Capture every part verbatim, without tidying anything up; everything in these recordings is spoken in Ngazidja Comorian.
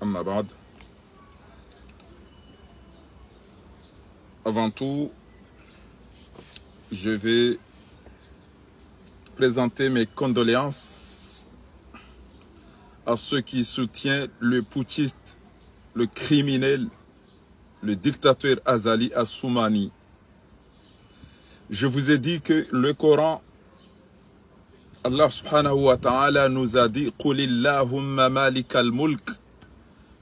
أما بعد. Avant tout, je vais présenter mes condoléances à ceux qui soutiennent le putschiste, le criminel, le dictateur Azali Assoumani. Je vous ai dit que le Coran, Allah subhanahu wa ta'ala nous a dit: قل اللهم مالك الملك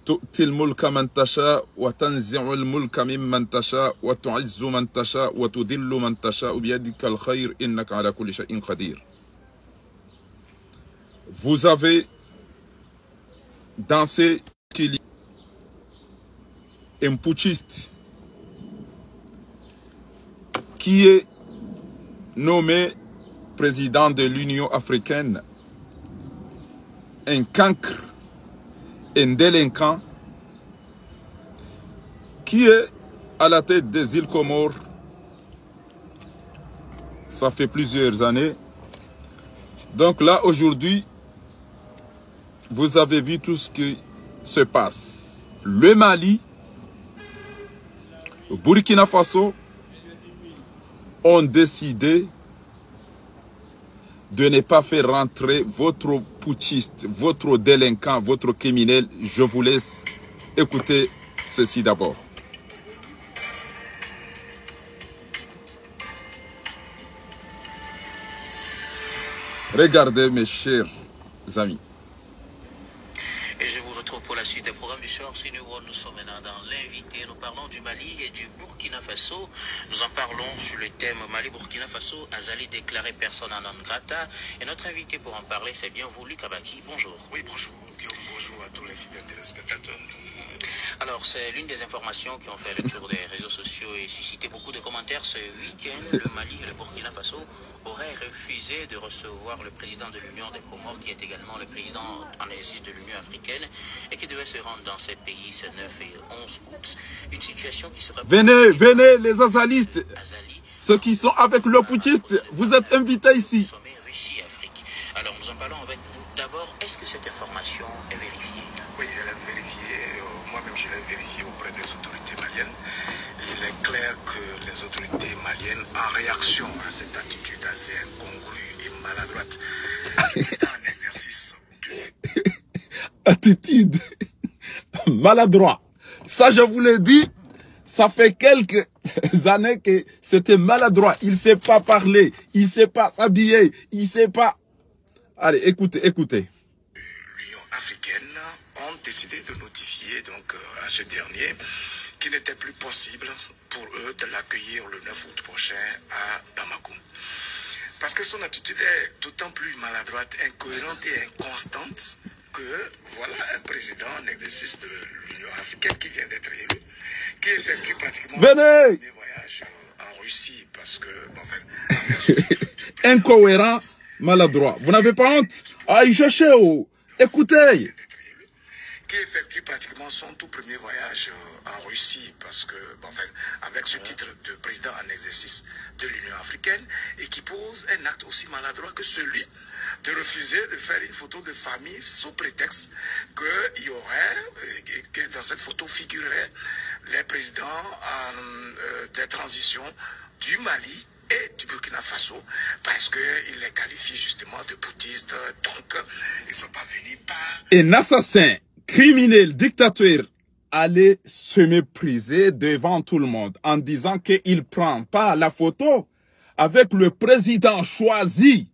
تؤتي الملك من تشاء وتنزع الملك ممن تشاء وتعز من تشاء وتذل من تشاء بيدك الخير إنك على كل شيء قدير. Vous avez dansé qu'il y a un putschiste qui est nommé président de l'Union africaine, un cancre, un délinquant, qui est à la tête des îles Comores. Ça fait plusieurs années. Donc là, aujourd'hui, vous avez vu tout ce qui se passe. Le Mali, Burkina Faso ont décidé de ne pas faire rentrer votre putschiste, votre délinquant, votre criminel. Je vous laisse écouter ceci d'abord. Regardez, mes chers amis. Et je vous retrouve pour la suite des programmes du soir. Si nous, nous sommes maintenant dans l'invité, nous parlons du Mali et du Burkina Faso. Nous en parlons sur le thème Mali-Burkina Faso, Azali déclaré persona non grata. Et notre invité pour en parler, c'est Bienvolu Kabaki. Bonjour. Oui, bonjour, Guillaume. Bonjour à tous les fidèles téléspectateurs. Alors, c'est l'une des informations qui ont fait le tour des réseaux sociaux et suscité beaucoup de commentaires ce week-end. Le Mali et le Burkina Faso auraient refusé de recevoir le président de l'Union des Comores, qui est également le président en exercice de l'Union africaine, et qui devait se rendre dans ces pays ce neuf et onze août. Une situation qui serait... Venez, venez, les azalistes, Azali, ceux qui sont avec le putschiste, vous êtes invités ici. Sommet Russie-Afrique. Alors, nous en parlons avec vous. D'abord, est-ce que cette information est vérifiée ? Oui, elle est vérifiée. Euh, moi-même, je l'ai vérifiée auprès des autorités maliennes. Il est clair que les autorités maliennes, en réaction à cette attitude assez incongrue et maladroite du président en exercice de... Attitude maladroit. Ça, je vous l'ai dit, ça fait quelques années que c'était maladroit. Il sait pas parler, il sait pas s'habiller, il sait pas. Allez, écoutez, écoutez. L'Union africaine ont décidé de notifier donc, euh, à ce dernier qu'il n'était plus possible pour eux de l'accueillir le neuf août prochain à Bamako. Parce que son attitude est d'autant plus maladroite, incohérente et inconstante que voilà un président en exercice de l'Union africaine qui vient d'être élu, qui effectue pratiquement... Venez ! Son premier voyage, euh, en Russie, parce que, bon, enfin, avec ce titre de président... Incohérent, maladroit. Vous n'avez pas honte ? Aïe, cherchez, oh. Écoutez. Qui effectue pratiquement son tout premier voyage, euh, en Russie, parce que, bon, enfin, avec ce titre de président en exercice de l'Union africaine, et qui pose un acte aussi maladroit que celui de refuser de faire une photo de famille sous prétexte qu'il y aurait, euh, que dans cette photo figureraient les présidents, euh, euh, des transitions du Mali et du Burkina Faso, parce qu'il les qualifie justement de putschistes, donc ils sont pas venus par... Un assassin, criminel, dictateur, allait se mépriser devant tout le monde en disant qu'il prend pas la photo avec le président choisi,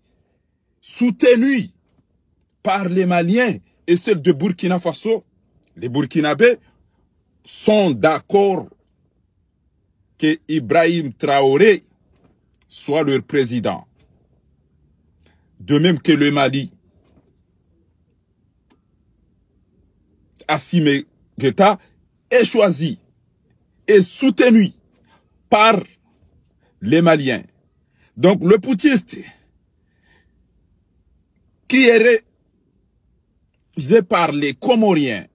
soutenu par les Maliens et ceux de Burkina Faso. Les Burkinabés sont d'accord que Ibrahim Traoré soit leur président. De même que le Mali, Assimi Goïta est choisi et soutenu par les Maliens. Donc le putschiste qui est refusé par les Comoriens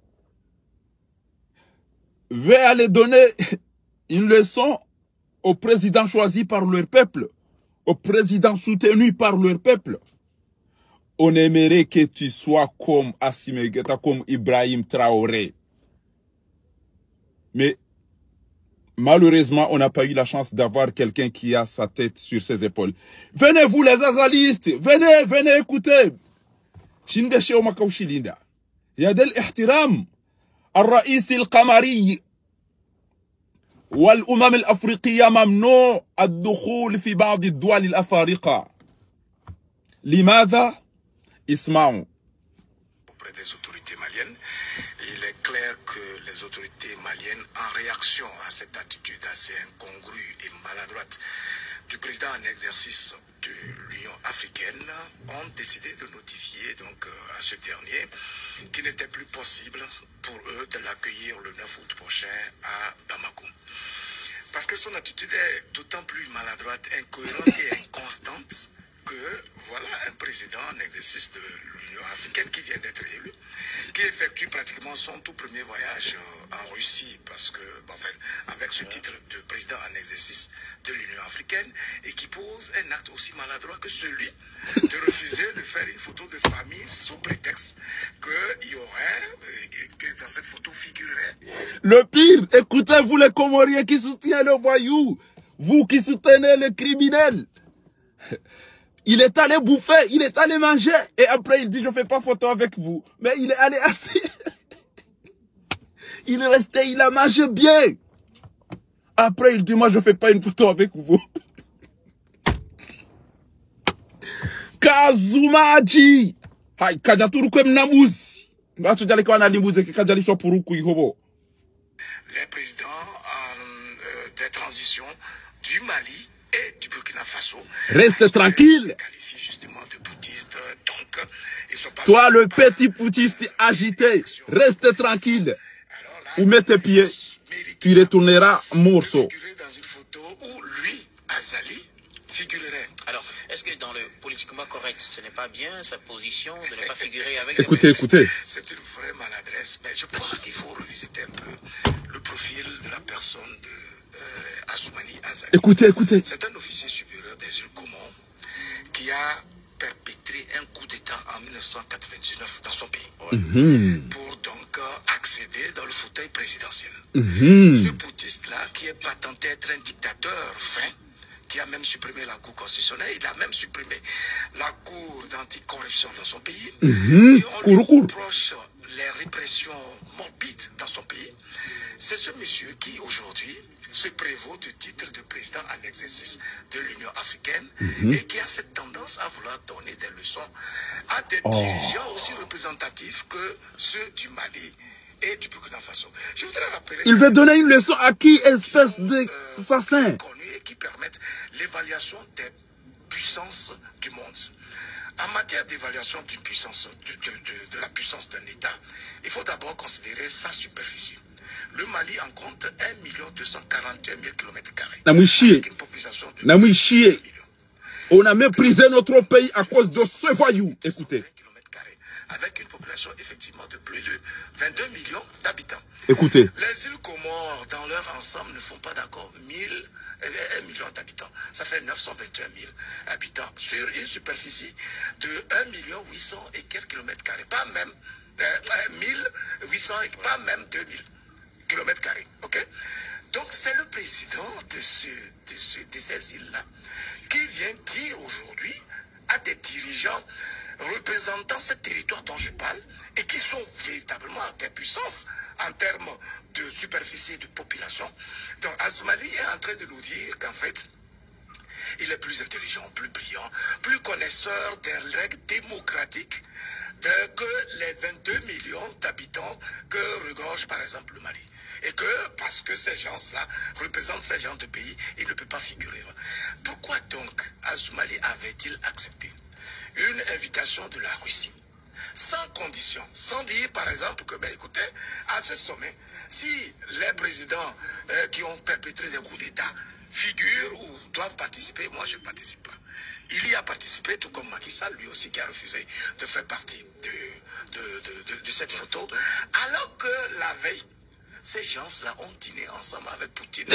veut aller donner une leçon au président choisi par leur peuple, au président soutenu par leur peuple. On aimerait que tu sois comme Assimi Goïta, comme Ibrahim Traoré. Mais malheureusement, on n'a pas eu la chance d'avoir quelqu'un qui a sa tête sur ses épaules. Venez, vous les azalistes, venez, venez écouter. Shinde sheo makaushi linda. يا ذا الاحترام، الرئيس القمري والأمم الأفريقية ممنوع الدخول في بعض الدول الأفارقة. لماذا؟ اسمعوا. Auprès des autorités maliennes. Il est clair que les autorités maliennes, en réaction à cette attitude assez incongrue et maladroite du président en exercice de l'Union africaine, ont décidé de notifier donc euh, à ce dernier qu'il n'était plus possible pour eux de l'accueillir le neuf août prochain à Bamako. Parce que son attitude est d'autant plus maladroite, incohérente et inconstante que voilà un président en exercice de l'Union africaine qui vient d'être élu, qui effectue pratiquement son tout premier voyage euh, en Russie, parce que, bon, enfin, avec ce titre de président en exercice de l'Union africaine, et qui pose un acte aussi maladroit que celui de refuser de faire une photo de famille sous prétexte qu'il y aurait, euh, que dans cette photo figurerait. Le pire, écoutez, vous les Comoriens qui soutenez le voyou, vous qui soutenez le criminel, il est allé bouffer, il est allé manger. Et après, il dit, je fais pas photo avec vous. Mais il est allé assis. Il est resté, il a mangé bien. Après, il dit, moi, je fais pas une photo avec vous. Kazumadji. Hay, kadja turu kwe mna mbuzi. Ngatsu djale kwa na limbuzi, ke kadja liswa puru ku ihobo. Les présidents euh, des transitions du Mali et du Burkina Faso. Reste tranquille. Qualifiés justement de putschistes, donc ils sont pas. Toi, le petit putschiste agité, reste tranquille. Ou mets tes pieds, tu retourneras morceau. Figurer dans une photo où lui, Azali, figurerait. Alors, est-ce que dans le politiquement correct, ce n'est pas bien sa position de ne pas figurer avec les putschistes ? Écoutez, écoutez. C'est une vraie maladresse. Mais je crois qu'il faut revisiter un peu le profil de la personne de euh, Assoumani Azali. Écoutez, écoutez. C'est un officier supérieur des îles Comores qui a perpétré un coup d'État en mille neuf cent quatre-vingt-dix-neuf dans son pays pour donc euh, accéder dans le fauteuil présidentiel. Ce putschiste-là, qui est patenté être un dictateur fin, qui a même supprimé la Cour constitutionnelle, il a même supprimé la Cour d'anticorruption dans son pays. Et on lui reproche les répressions morbides dans son pays. C'est ce monsieur qui, aujourd'hui, se prévaut du titre de président en exercice de l'Union africaine et qui a cette tendance à vouloir donner des leçons à des dirigeants aussi représentatifs que ceux du Mali et du Burkina Faso. Je voudrais rappeler. Il veut donner une leçon à qui, espèce de assassin ? Connus et qui permettent l'évaluation des puissances du monde. En matière d'évaluation d'une puissance, de, de- de- de la puissance d'un État, il faut d'abord considérer sa superficie. Le Mali en compte un million deux cent quarante et un mille kilomètres carrés. Namwishiye. Avec une population de Namwishiye. On a méprisé notre pays à cause de ce voyou. Écoutez. Kilomètres carrés, avec une population effectivement de plus de vingt-deux millions d'habitants. Écoutez. Les îles Comores, dans leur ensemble, ne font pas d'accord mille, euh, un million d'habitants. Ça fait neuf cent vingt et un mille habitants sur une superficie de un million huit cents et quelques kilomètres carrés. Pas même euh, mille huit cents et pas même deux mille kilomètres carrés. Ok ? Donc, c'est le président de, ce, de, ce- de ces îles-là qui vient dire aujourd'hui à des dirigeants représentant ce territoire dont je parle et qui sont véritablement des puissances en termes de superficie et de population. Donc, Azali est en train de nous dire qu'en fait, il est plus intelligent, plus brillant, plus connaisseur des règles démocratiques de- que les vingt-deux millions d'habitants que regorge par exemple le Mali. Et que, parce que ces gens-là représentent ces genres de pays, il ne peut pas figurer. Pourquoi donc Azali avait-il accepté une invitation de la Russie sans condition, sans dire par exemple que, ben écoutez, à ce sommet, si les présidents euh, qui ont perpétré des coups d'État figurent ou doivent participer, moi je ne participe pas. Il y a participé, tout comme Macky Sall, lui aussi, qui a refusé de faire partie de, de, de- de- de cette photo, alors que la veille, ces gens-là ont dîné ensemble avec Poutine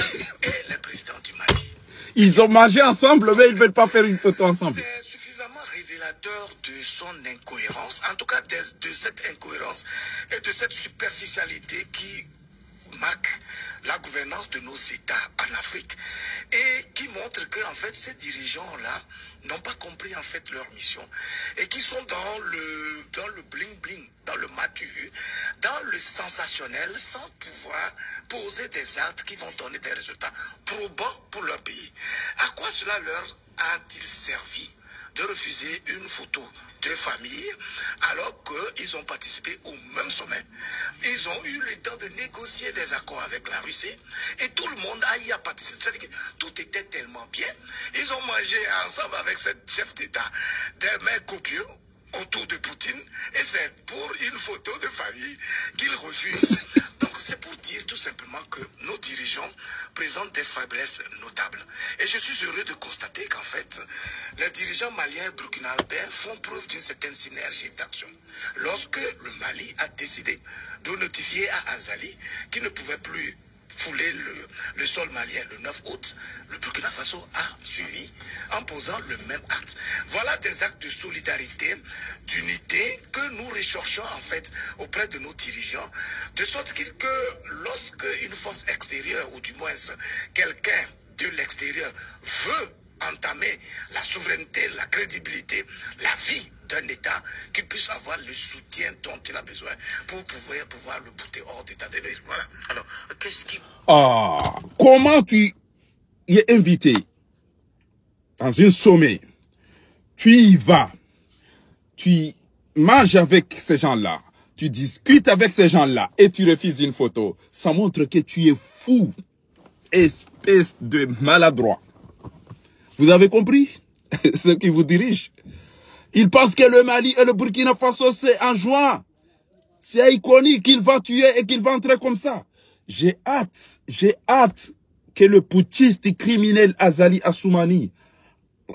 et les présidents du Mali. Ils ont mangé ensemble, mais ils ne veulent pas faire une photo ensemble. C'est suffisamment révélateur de son incohérence, en tout cas de, de cette incohérence et de cette superficialité qui marque la gouvernance de nos États en Afrique et qui montre que, en fait, ces dirigeants-là n'ont pas compris, en fait, leur mission et qui sont dans le, dans le bling-bling, dans le m'as-tu vu, dans le sensationnel, sans pouvoir poser des actes qui vont donner des résultats probants pour leur pays. À quoi cela leur a-t-il servi de refuser une photo de famille alors qu'ils ont participé au même sommet? Ils ont eu le temps de négocier des accords avec la Russie et tout le monde a y a participé. C'est-à-dire que tout était tellement bien. Ils ont mangé ensemble avec cette chef d'État des mets copieux autour de Poutine et c'est pour une photo de famille qu'ils refusent. Donc c'est pour dire tout simplement que nos dirigeants présentent des faiblesses notables. Et je suis heureux de constater qu'en fait, les dirigeants maliens et burkinabés font preuve d'une certaine synergie d'action. Lorsque le Mali a décidé de notifier à Azali qu'il ne pouvait plus fouler le, le sol malien le neuf août, le Burkina Faso a suivi en posant le même acte. Voilà des actes de solidarité, d'unité que nous recherchons en fait auprès de nos dirigeants, de sorte qu'il- que lorsque une force extérieure, ou du moins quelqu'un de l'extérieur, veut entamer la souveraineté, la crédibilité, la vie d'un État, qu'il puisse avoir le soutien dont il a besoin pour pouvoir, pouvoir le bouter hors d'état de nuire. Voilà. Alors, qu'est-ce qui... Ah, comment tu es invité dans un sommet, tu y vas, tu manges avec ces gens-là, tu discutes avec ces gens-là et tu refuses une photo. Ça montre que tu es fou, espèce de maladroit. Vous avez compris ce qui vous dirige? Il pense que le Mali et le Burkina Faso, c'est en juin. C'est iconique, il va tuer et qu'il va entrer comme ça. J'ai hâte, j'ai hâte que le putschiste criminel Azali Assoumani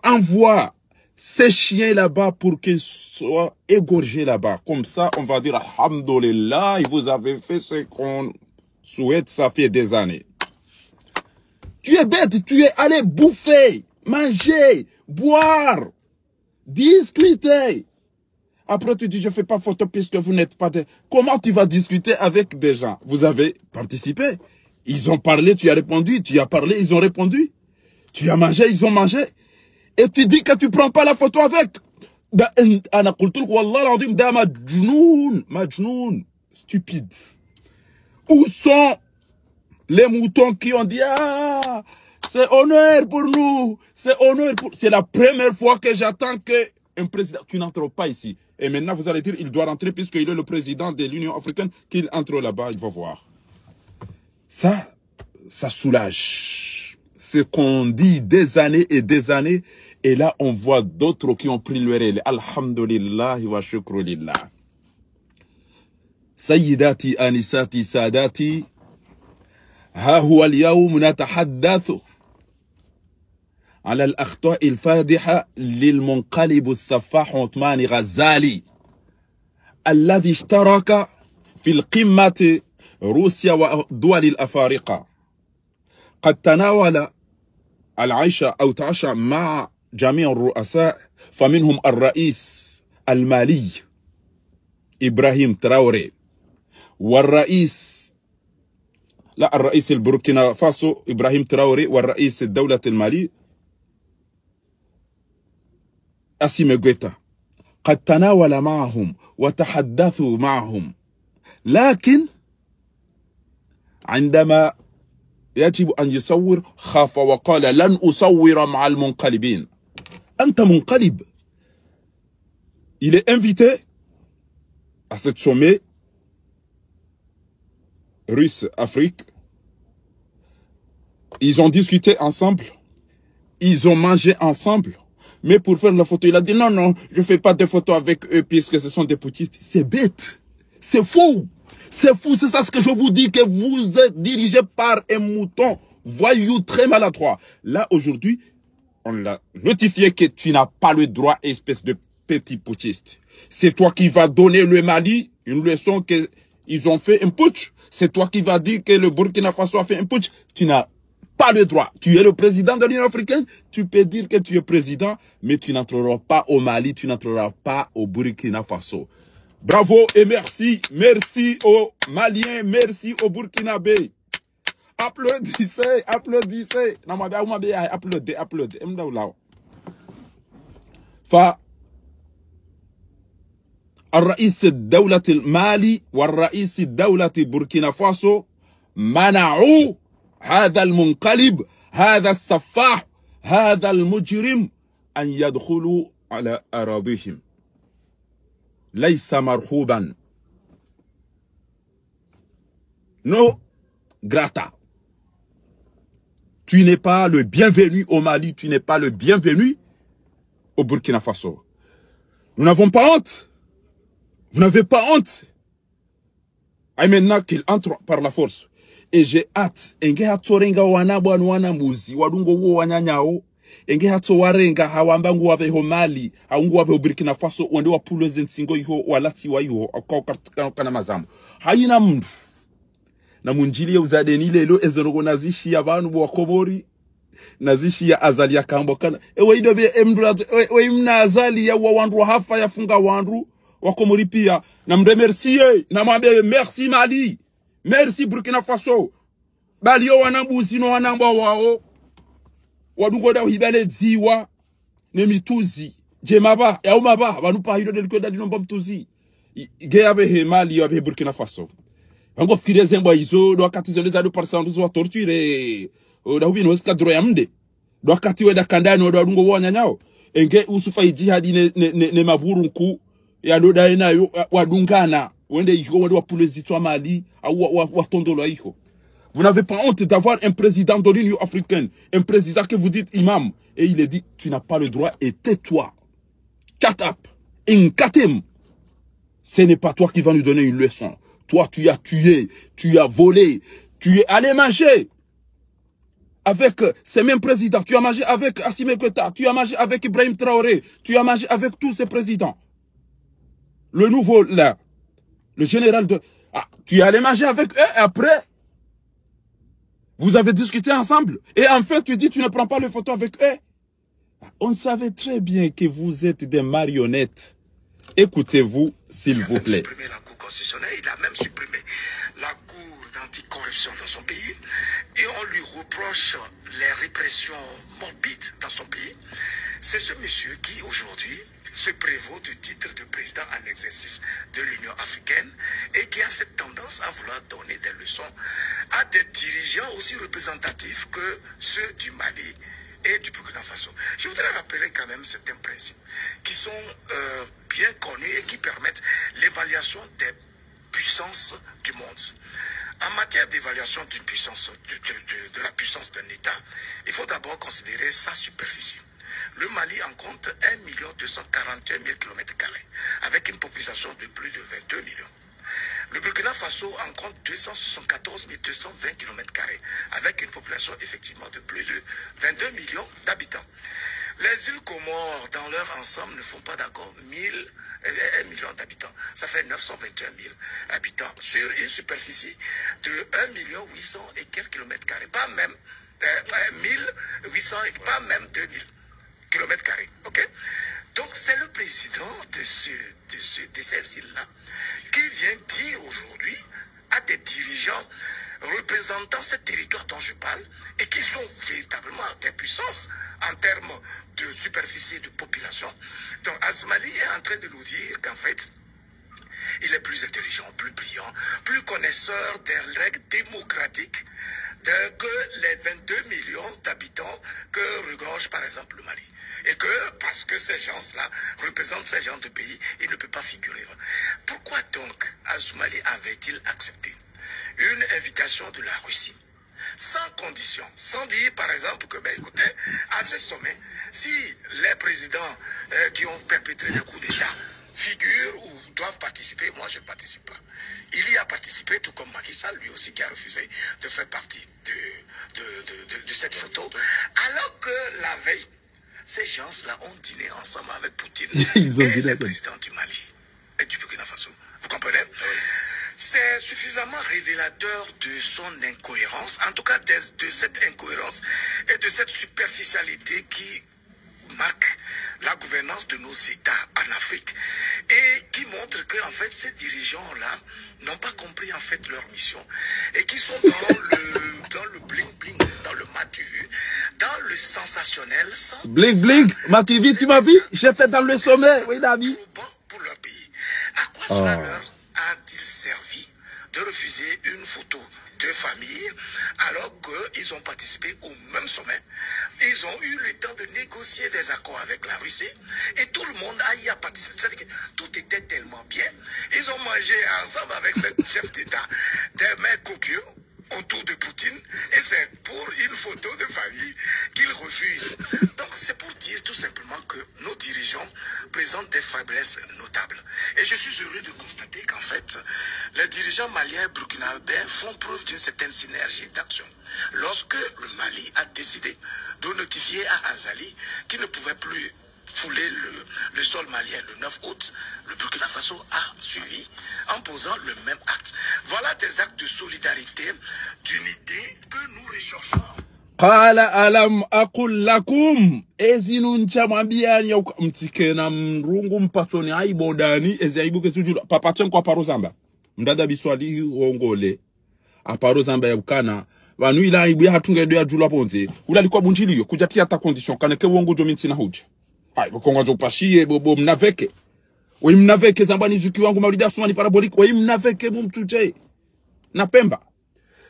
envoie ces chiens là-bas pour qu'ils soient égorgés là-bas. Comme ça, on va dire, Alhamdulillah, vous avez fait ce qu'on souhaite, ça fait des années. Tu es bête, tu es allé bouffer, manger, boire, discuter. Après, tu dis, je fais pas photo puisque vous n'êtes pas des... Comment tu vas discuter avec des gens? Vous avez participé. Ils ont parlé, tu as répondu. Tu as parlé, ils ont répondu. Tu as mangé, ils ont mangé. Et tu dis que tu prends pas la photo avec. Ben, أنا قلت لك والله العظيم ده مجنون، مجنون، stupide. Où sont les moutons qui ont dit, ah, c'est honneur pour nous, c'est honneur pour... C'est la première fois que j'entends que un président, tu n'entres pas ici. Et maintenant, vous allez dire, il doit rentrer puisqu'il est le président de l'Union africaine, qu'il entre là-bas, il va voir. Ça, ça soulage. Ce qu'on dit des années et des années, et là, on voit d'autres qui ont pris le relais. Alhamdulillah wa shukru lillah. سيداتي آنساتي ساداتي، ها هو اليوم نتحدث على الأخطاء الفادحة للمنقلب السفاح عثمان غزالي الذي اشترك في القمة روسيا ودول الأفارقة. قد تناول العشاء أو تعشى مع جميع الرؤساء، فمنهم الرئيس المالي إبراهيم تراوري، والرئيس، لا، الرئيس البوركينا فاسو إبراهيم تراوري، والرئيس الدولة المالي أسيمي غويتا. قد تناول معهم وتحدثوا معهم، لكن عندما يجب أن يصور خاف وقال: لن أصور مع المنقلبين. أنت منقلب. Il est invité à ce sommet russe-Afrique. Ils ont discuté ensemble. Ils ont mangé ensemble. Mais pour faire la photo, il a dit: non, non, je fais pas de photo avec eux puisque ce sont des putschistes. C'est bête. C'est fou. C'est fou. C'est ça ce que je vous dis, que vous êtes dirigé par un mouton voyou très maladroit. Là, aujourd'hui, on l'a notifié que tu n'as pas le droit, espèce de petit putschiste. C'est toi qui vas donner le Mali une leçon que ils ont fait un putsch. C'est toi qui vas dire que le Burkina Faso a fait un putsch. Tu n'as pas le droit. Tu es le président de l'Union africaine. Tu peux dire que tu es président, mais tu n'entreras pas au Mali, tu n'entreras pas au Burkina Faso. Bravo et merci. Merci aux Maliens, merci aux Burkinabés. Applaudissez, applaudissez. Namwambia, mwambia, applaudez, applaudez. Emda ulawa. Fa الرئيس الدولة المالي والرئيس الدولة بوركينا فاسو منعوا هذا المنقلب، هذا السفاح، هذا المجرم أن يدخلوا على أراضيهم. ليس مرحوبا. No grata. Tu n'es pas le bienvenu au Mali, tu n'es pas le bienvenu au Burkina Faso. Nous n'avons pas honte. Vous n'avez pas honte. Aï, maintenant qu'il entre par la force. Et j'ai hâte. Enge hatsorenga wana bwana wana mbuzi, wadungo wo wananyao. Enge hatsowarenga hawamba nguwapveho Mali, hau nguwapveho Burkina Faso, wende wapvulwe ze ntsingo iho, walatsiwa iho, hauka ukatukana kana mazamu. Haina mndru. Na mundjili ye uzadeni lelo, eze ndrongoo nazishiya pvanu bo wa Komori, nazishiya Azali yakamba kana. Ewe ido be emndru, ewe, ewe mna Azali yauwa wandru hafa yafunga wandru, wa Komori pia. Namremercier, namwambe merci Mali, merci Burkina Faso. Bali yo wana mbuzi no wana mbwa wao. Wadungo da uhibale dziwa. Ne mitsuzi. Dje mapva, yau mapva, pvanu pvahilo delikwenda dinomba mtsuzi. I- ige yapvehe Mali, yapvehe Burkina Faso. Wango fikiri ze mbwa izo, do wakati zende za do parisa wanduzi wa torture. O, da hupvino escadron ya mde. Do wakati wenda kandani, wado wadungo wo wananyao. Enge Yusufa Idjihadi ne, ne, ne, ne mapvuru nkuu. Ya doda yena yo, wa- wadungana. Wende iho, wende wapvulwe zitswa Mali, au wa- wa- watondolwa iho. Vous n'avez pas honte d'avoir un président de l'Union africaine, un président que vous dites imam, et il est dit, tu n'as pas le droit et tais-toi. Shut up. Inkatem. Ce n'est pas toi qui vas nous donner une leçon. Toi, tu as tué, tu as volé, tu es allé manger avec ces mêmes présidents. Tu as mangé avec Assimi Goïta, tu as mangé avec Ibrahim Traoré, tu as mangé avec tous ces présidents. Le nouveau, là, le général de... Ah, tu es allé manger avec eux après. Vous avez discuté ensemble. Et enfin, tu dis, tu ne prends pas les photos avec eux. On savait très bien que vous êtes des marionnettes. Écoutez-vous, s'il vous plaît. Il a même supprimé la Cour constitutionnelle, il a même supprimé la Cour d'anticorruption dans son pays et on lui reproche les répressions morbides dans son pays. C'est ce monsieur qui, aujourd'hui, se prévaut du titre de président en exercice de l'Union africaine et qui a cette tendance à vouloir donner des leçons à des dirigeants aussi représentatifs que ceux du Mali et du Burkina Faso. Je voudrais rappeler quand même certains principes qui sont euh, bien connus et qui permettent l'évaluation des puissances du monde. En matière d'évaluation d'une puissance, de, de- de- de la puissance d'un État, il faut d'abord considérer sa superficie. Le Mali en compte un million deux cent quarante et un mille kilomètres carrés, avec une population de plus de vingt-deux millions. Le Burkina Faso en compte deux cent soixante-quatorze mille deux cent vingt kilomètres carrés, avec une population effectivement de plus de vingt-deux millions d'habitants. Les îles Comores, dans leur ensemble, ne font pas d'accord mille, euh, un million d'habitants. Ça fait neuf cent vingt et un mille habitants sur une superficie de un million huit cents et quelques kilomètres carrés. Pas même euh, euh, mille huit cents et pas même deux mille kilomètres carrés. Ok ? Donc, c'est le président de, ce, de, ce, de ces îles-là qui vient dire aujourd'hui à des dirigeants représentant ces territoires dont je parle et qui sont véritablement des puissances en termes de superficie et de population. Donc, Azali est en train de nous dire qu'en fait, il est plus intelligent, plus brillant, plus connaisseur des règles démocratiques de- que les vingt-deux millions d'habitants que regorge par exemple le Mali. Et que, parce que ces gens-là représentent ces genres de pays, il ne peut pas figurer. Pourquoi donc Azali avait-il accepté une invitation de la Russie sans condition, sans dire par exemple que, ben écoutez, à ce sommet, si les présidents euh, qui ont perpétré le coup d'État figurent ou doivent participer, moi je ne participe pas. Il y a participé, tout comme Macky Sall, lui aussi, qui a refusé de faire partie de, de, de- de- de cette photo, alors que la veille, ces gens-là ont dîné ensemble avec Poutine, qui est le président du Mali et du Burkina Faso. Vous comprenez ? C'est suffisamment révélateur de son incohérence, en tout cas de, de cette incohérence et de cette superficialité qui marque la gouvernance de nos États en Afrique et qui montre que, en fait, ces dirigeants-là n'ont pas compris, en fait, leur mission et qui sont dans le, dans le bling-bling, dans le m'as-tu-vu, dans le sensationnel, sans Bling bling, m'as-tu vu, tu m'as vu, j'étais dans le sommet, oui, David. Pour leur pays. À quoi cela leur a-t-il servi de refuser une photo de famille alors qu'ils ont participé au même sommet? Ils ont eu le temps de négocier des accords avec la Russie et tout le monde a y a participé. C'est-à-dire que tout était tellement bien. Ils ont mangé ensemble avec ce chef d'État des mets copieux autour de Poutine et c'est pour une photo de famille qu'ils refusent. Donc c'est pour dire tout simplement que nos dirigeants présentent des faiblesses notables. Et je suis heureux de constater qu'en fait, les dirigeants maliens et burkinabés font preuve d'une certaine synergie d'action. Lorsque le Mali a décidé de notifier à Azali qu'il ne pouvait plus fouler le, le sol malien le neuf août, le Burkina Faso a suivi en posant le même acte. Voilà des actes de solidarité, d'unité que nous recherchons. Qala alam aqul lakum, ezinu ntsamwambiyani yauka mtsikena mndru ngu mpatsoni aibu ndani, ezi aibu ketsudjulwa. Papa Tsenko aparo zamba. Mdada Biswali wongole. Aparo zamba yaukana. Pvanu ila aibu yahatru ngedo yadjulwa pvondze. Ulalikwa bundjiliyo, kudjatria ta condition, kana ke wongo djo mi ntsina hudja. Ayi, bo kongo ndzo pashiye, bo, bo mnaveke. Oyi mnaveke, zamba ni zuki wangu maulida Asumani parabolique, oyi mnaveke mumtsudje. Na Pemba.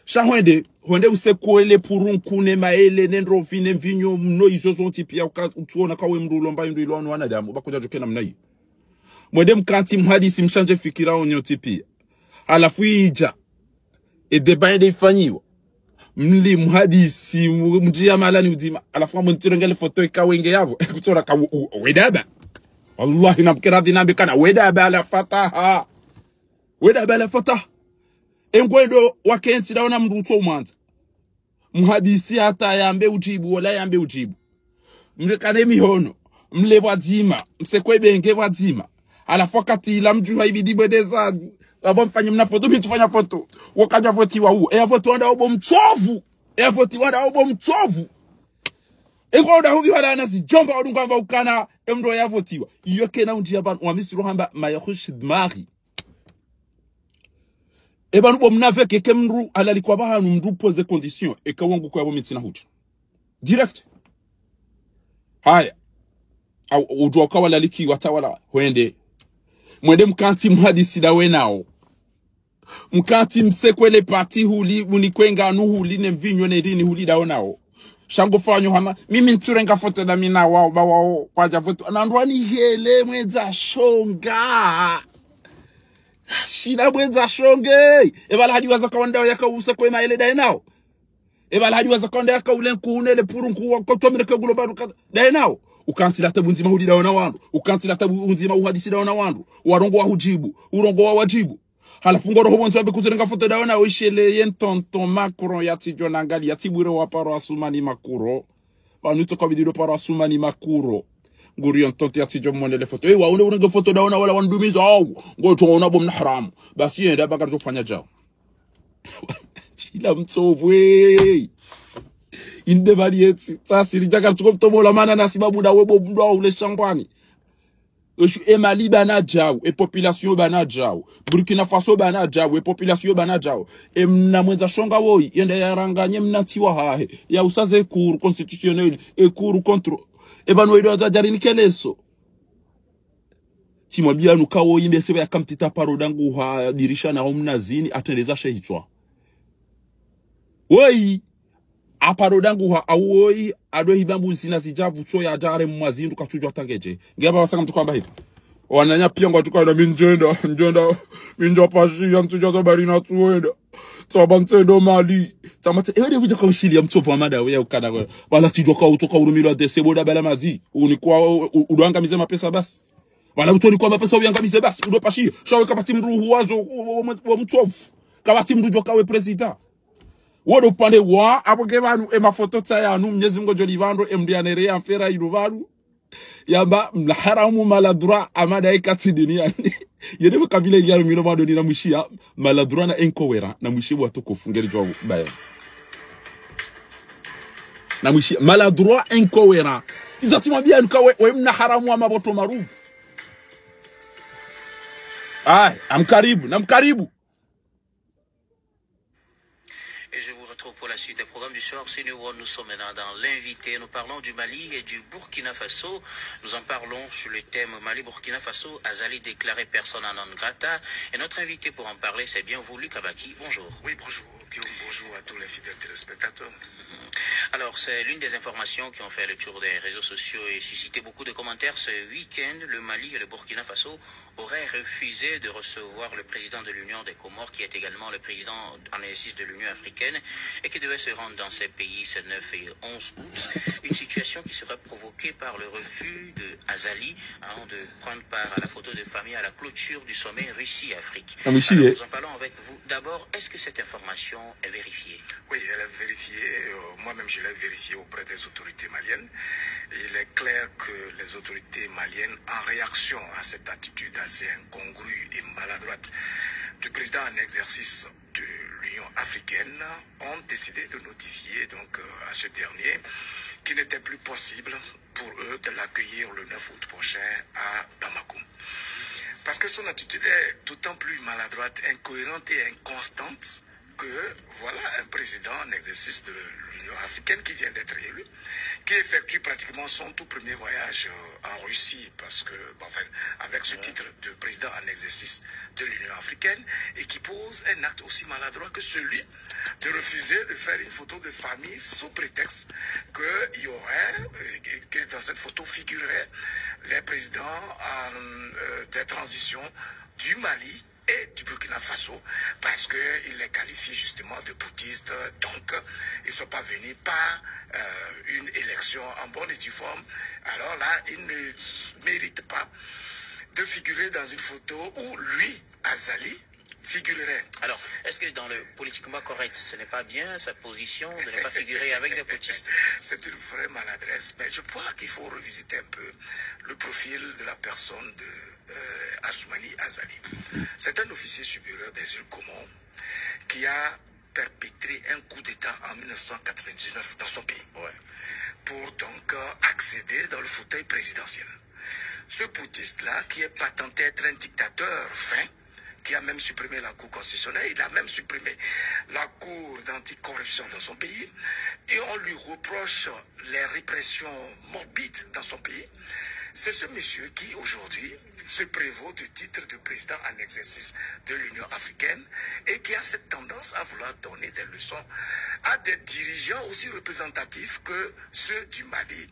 Sha hwende, hwende usekwele purunku ne maele, ne ndrovi, ne mvinyo, mno izo zontsi piya, uka-, utsuona kawe mndru ulomba indru ilo wanu wanadamu, ba kudjadjo kena mna iyo. Mwende mkantsi mhadisi mshandje fikira onyontsi piya. Halafu idja. E débat yende ifanyiwa. Mli mhadisi, mu-, mndjiya malani udzima. Halafu ngamwe ntsirengele foto ika wenge yapvo. Kutsoona ka u-, u-, wedaba. Wallahi namkera dhi nambe kana wedaba la fataha. Wedaba la fataha. Engwendo wakentsi daona mndru utso umwandza. Mhadisi hata yambe udjibu, wala yambe udjibu. Mlekane mihono, mle pvwadzima, msekwe benge pvwadzima. Halafu wakati ila mdjuha ibidi bwende zanyu. Wapvo mfanye mna foto, mi tsufanya foto. Wakadja votiwa uwo. Eya votiwa nda obo mtsovu. Eya votiwa nda obo mtsovu. Eko nda hubi wala ana zidjomba wadunga mba ukana, emndru ya votiwa. Iyo kena undjiya pvanu, wa Misri hamba, ma yakhush dmaghi. E pvanu bo mnaveke ke mndru halalikwa pvahanu mndru poser condition. Eka wangu kwa bo mi ntsina hudja. Direct. Haya. Au, udjuwa uka walaliki watawala. Hwende. Mwende mkantsi mhadisi dawe nao. Mkantsi msekwele pati huli, munikwe nganu huli, ne mvinyo ne ndini huli dawe nao. Sha ngo fanyo hama, mimi ntsurenga foto da mi na wao, ba wao, kwadja vote. Nandrwa ni hele, mwendza shonga. Shina mwendza shonge. Epvala hadi waza kawa ndao yaka usa kwe maele daye nao. Epvala hadi waza kawa ndao yaka ule nkuhunele purunku wa kotomire ke gulo baruka daye nao. Ukantsi la tabu ndzima hudi daona wandru. Ukantsi la tabu ndzima uhadisi daona wandru. Warongowa hudjibu. Urongowa wadjibu. Halafu ngoro ho pvondze wambe kuzirenga foto daona oishele ye ntonto Macron yatsidjo nangali yatsibwire wa paro Asumani Makuro. Pvanu itso kabidi do paro Asumani Makuro. Nguri yo ntonto yatsidjo monele foto. Eh, waone urenge foto daona wala wandumiza au. Ngo tso ona bo mna haramu. Basi yenda bakari tso fanya djao. Shila mtsovu, eh. Inde bali yetsi. Sasi lidjaka tsuko mtomola mana na sibabu da webo mndru wa ule shangwani. Eshu e Mali bana djao, e population bana djao. Burkina Faso bana djao, e population bana djao. E mna mwendza shonga woyi, yende yaranganye mna ntsi wahahe. Ya usaze cour constitutionnelle, e cour contre. E pvanu wedo za djari nikeleso. Tsimwambiyanu ka woyi mbese ba yaka mtita paro dangu ha dirisha na ho mna zini, atrendeza shehitswa. Woyi. Aparo dangu ha awoyi, ado hibambu zina zidjavu tso ya djare mwa zindru katsudjwa tangeje. Nge apva wasanga mtsuko amba hivi. Wananya piya ngwatsuko ina mi ndjenda, ndjenda, mi ndjo pashiya ntsudja za bari na tsuwenda. Tsaba ntsendo Mali. Tsama tse, ewe de wudja kaushiliya mtsovu wa mada we ya ukana kwe. Pvala tsidjwa ka utsoka urumilwa de sebo da bala madzi. Unikwa, u-, u-, udo angamize mapesa basi. Pvala utsonikwa mapesa uyangamize basi. Udo pashiya. Sha we kapvatsi mndru huwazo, u-, u-, u-, wa mtsovu. Kapvatsi mndru djoka we prezida. Wodo upande wa, apvo ke pvanu, e mafoto tsa yanu, Mnyezi Mngu djo livandro, e mndru yanere ya mfera ilu pvanu. Yamba, mla haramu maladhura, amada eka tsi dini yani. Yene kabila ili yanu mino mado ni na mwishiya, maladhura na enkowera, na mwishiya watukufu, ngeri djwa baye. Na mwishiya, maladhura enkowera, Izo tsimwambia nuka we, we mna haramu wa maboto maruvu. Aye, namkaribu, namkaribu. Et je vous retrouve pour la suite des programmes du soir. C'est nous, nous sommes maintenant dans l'invité. Nous parlons du Mali et du Burkina Faso. Nous en parlons sur le thème Mali-Burkina Faso. Azali déclaré persona non grata. Et notre invité pour en parler, c'est bien vous, Luc Abaki. Bonjour. Oui, bonjour, Guillaume. Bonjour à tous les fidèles téléspectateurs. Alors, c'est l'une des informations qui ont fait le tour des réseaux sociaux et suscité beaucoup de commentaires ce week-end. Le Mali et le Burkina Faso auraient refusé de recevoir le président de l'Union des Comores, qui est également le président en exercice de l'Union africaine, et qui devait se rendre dans ces pays ces neuf et onze août. Une situation qui serait provoquée par le refus de Azali, hein, de prendre part à la photo de famille à la clôture du sommet Russie-Afrique. Alors, nous en parlons avec vous. D'abord, est-ce que cette information est vérifiée ? Oui, elle est vérifiée. Euh, moi-même, je l'ai vérifiée auprès des autorités maliennes. Il est clair que les autorités maliennes, en réaction à cette attitude assez incongrue et maladroite du président en exercice de l'Union africaine, ont décidé de notifier donc, euh, à ce dernier qu'il n'était plus possible pour eux de l'accueillir le neuf août prochain à Bamako. Parce que son attitude est d'autant plus maladroite, incohérente et inconstante que voilà un président en exercice de l'Union africaine qui vient d'être élu, qui effectue pratiquement son tout premier voyage, euh, en Russie, parce que, bon, enfin, avec ce titre de président en exercice de l'Union africaine, et qui pose un acte aussi maladroit que celui de refuser de faire une photo de famille sous prétexte qu'il y aurait, euh, que, que dans cette photo figureraient les présidents, euh, euh, des transitions du Mali et du Burkina Faso, parce qu'il les qualifie justement de bouddhistes, donc ils ne sont pas venus par, euh, une élection en bonne et due forme. Alors là, ils ne méritent pas de figurer dans une photo où lui, Azali, figurerait. Alors, est-ce que dans le politiquement correct, ce n'est pas bien sa position de ne pas figurer avec des bouddhistes ? C'est une vraie maladresse, mais je crois qu'il faut revisiter un peu le profil de la personne de, euh, Assoumani Azali. C'est un officier supérieur des îles Comores qui a perpétré un coup d'État en mille neuf cent quatre-vingt-dix-neuf dans son pays. Ouais. Pour donc, euh, accéder dans le fauteuil présidentiel. Ce putschiste-là, qui est patenté être un dictateur fin, qui a même supprimé la Cour constitutionnelle, il a même supprimé la Cour d'anticorruption dans son pays, et on lui reproche les répressions morbides dans son pays. C'est ce monsieur qui, aujourd'hui, se prévaut du titre de président en exercice de l'Union africaine et qui a cette tendance à vouloir donner des leçons à des dirigeants aussi représentatifs que ceux du Mali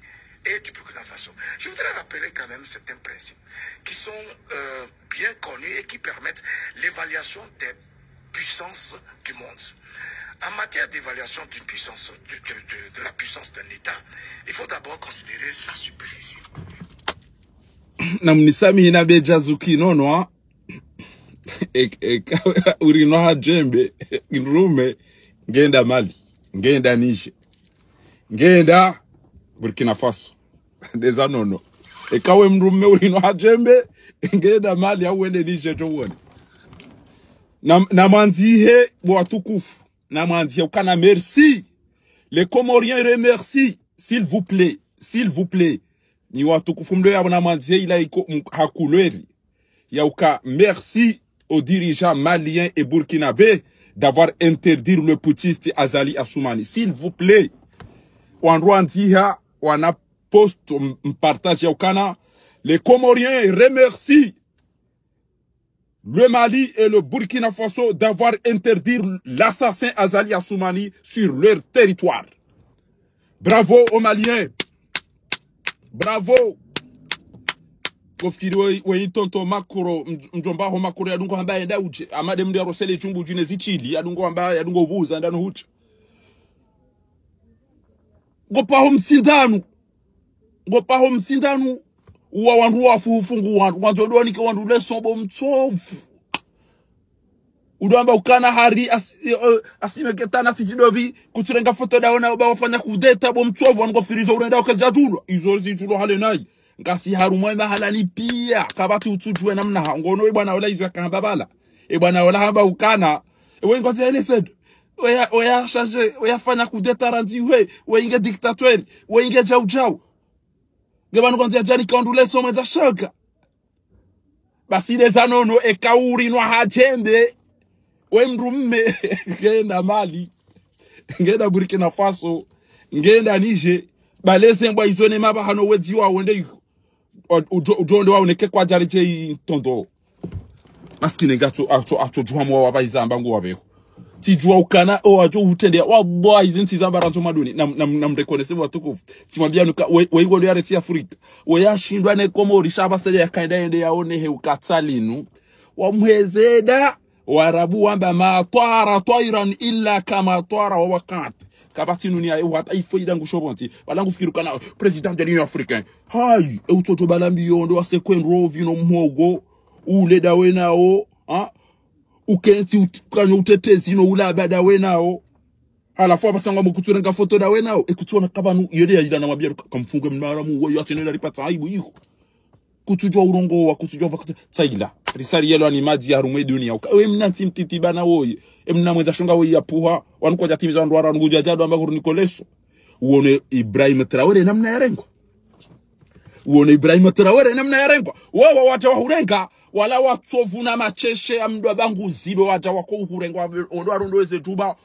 et du Burkina Faso. Je voudrais rappeler quand même certains principes qui sont, euh, bien connus et qui permettent l'évaluation des puissances du monde. En matière d'évaluation d'une puissance, de, de, de, de la puissance d'un État, il faut d'abord considérer sa superficie. Namnisamihi na bedja zuki nono, hein. E, e, urinwa ha djembe, mdrume, ngenda Mali, ngenda Niger, ngenda Burkina Faso. Ndeza nono. Eka we mdrume urinwa ha djembe, ngenda Mali, au wende Niger, djo wone. Na, namwandzihe, bo watukufu. Namwandzihe ukana merci. Les Comoriens remercient. S'il vous plaît. S'il vous plaît. Nyi watukufu mdo yabo namwandzihe ila iko, m-, ha couleur. Ya uka merci aux dirigeants maliens et burkinabés d'avoir interdit le putschiste Azali Assoumani. S'il vous plaît. Wandru wandziha, wana post, m-, m-, partage ya ukana. Les Comoriens remercient le Mali et le Burkina Faso d'avoir interdit l'assassin Azali Assoumani sur leur territoire. Bravo aux Maliens. Bravo. Kofikiri we, we tonton Macron, mdj-, mdjomba ho Macron yadungo hamba yenda udje. Amade mdru yarosele djumbu djine zichili, yadungo hamba, yadungo buza, ndano hutsi. Ngopaho msindanu. Ngopaho msindanu. Uwa wandru wafu ufungu wandru. Wandzo ndo wanike wandru leçon bo mtsovu. Udo amba ukana hari as-, eh, eh, asimeketana tsidjobi. Kutsirenga foto daona uba wafanya kudeta bo mtsovu. Wanu ngofirizo urenda wake zadjulwa. Izo zidjulwa hale nayi. Ngasi harumwa mahala ni pia. Kapvatsi utsudjuwe namna ha. Ngono e bwana ola izo yakahamba bala. E bwana ola hamba ukana. Ewe ngozi ele sedo. Oya, oya chargé, oya fanya kudeta randzi we, we inge dictateur, we inge djau djau. Nge pvanu kwandzi yadjani kaundru leso mwendza shaka. Basi leza nono eka urinwa hadjende. We mdru mme, ngena Mali. Ngena Burkina Faso. Ngena Niger. Baleze mbwa izo ne mapvahano wedzi wa wende iko. Udjo, udjo nde waoneke kwadjari dje intondo. Maskini ngatso, atso, atso djuwa mwa wapva izamba ngu wapveho. Tsidjuwa ukana, o, atso utrende, wallahi, izi ntsi zamba randzo maduni, nam, nam, nam reconnaisse watukufu. Tsimwambia nuka, we, we, igolo ya retsi Afrika. We yashindwa ne Komori, sha pvasa ya kaenda yende yaone he ukatsalinu. Wamhezeda, Warabu wamba, "Ma twara twairun illa kama twara wa wakat." Kapvatsi nuni ya, ewa, hata ifo ida ngusho pvontsi. Wala ngufikiri ukana, Président de l'Union Africaine. Hayi, e utsotso bala mbiyo ndo wase kwendro vino mhogo. Ule dawe nao, ha? Ukentsi ut-, kanyo utetezi no ulaba dawe nao. Halafu apvasa ngwambo kutsurenga foto dawe nao. E kutsona kapvanu, yele ya ila na mabia, kamfunge mnaramu, weyo atsenela ripatsa aibu iho. Kutsudjuwa urongowa, kutsudjuwa pvakati, tsaila. Risari yelo ani madzi ya harumwa e duniya. Uka, we mna ntsi mtiti bana woyi. E mna mwendza shonga woyi ya puha. Wanu kwadja timiza wandru wara ngudja djado amba kuru nikoleso. Uone Ibrahim Traoré namna yarengwa. Uone Ibrahim Traoré namna yarengwa. Wawa wadja wahurenga. Wala watsovu na macheshe ya mdru wa bangu zido wadja wako uhurengwa. Ondo warondo weze djuba.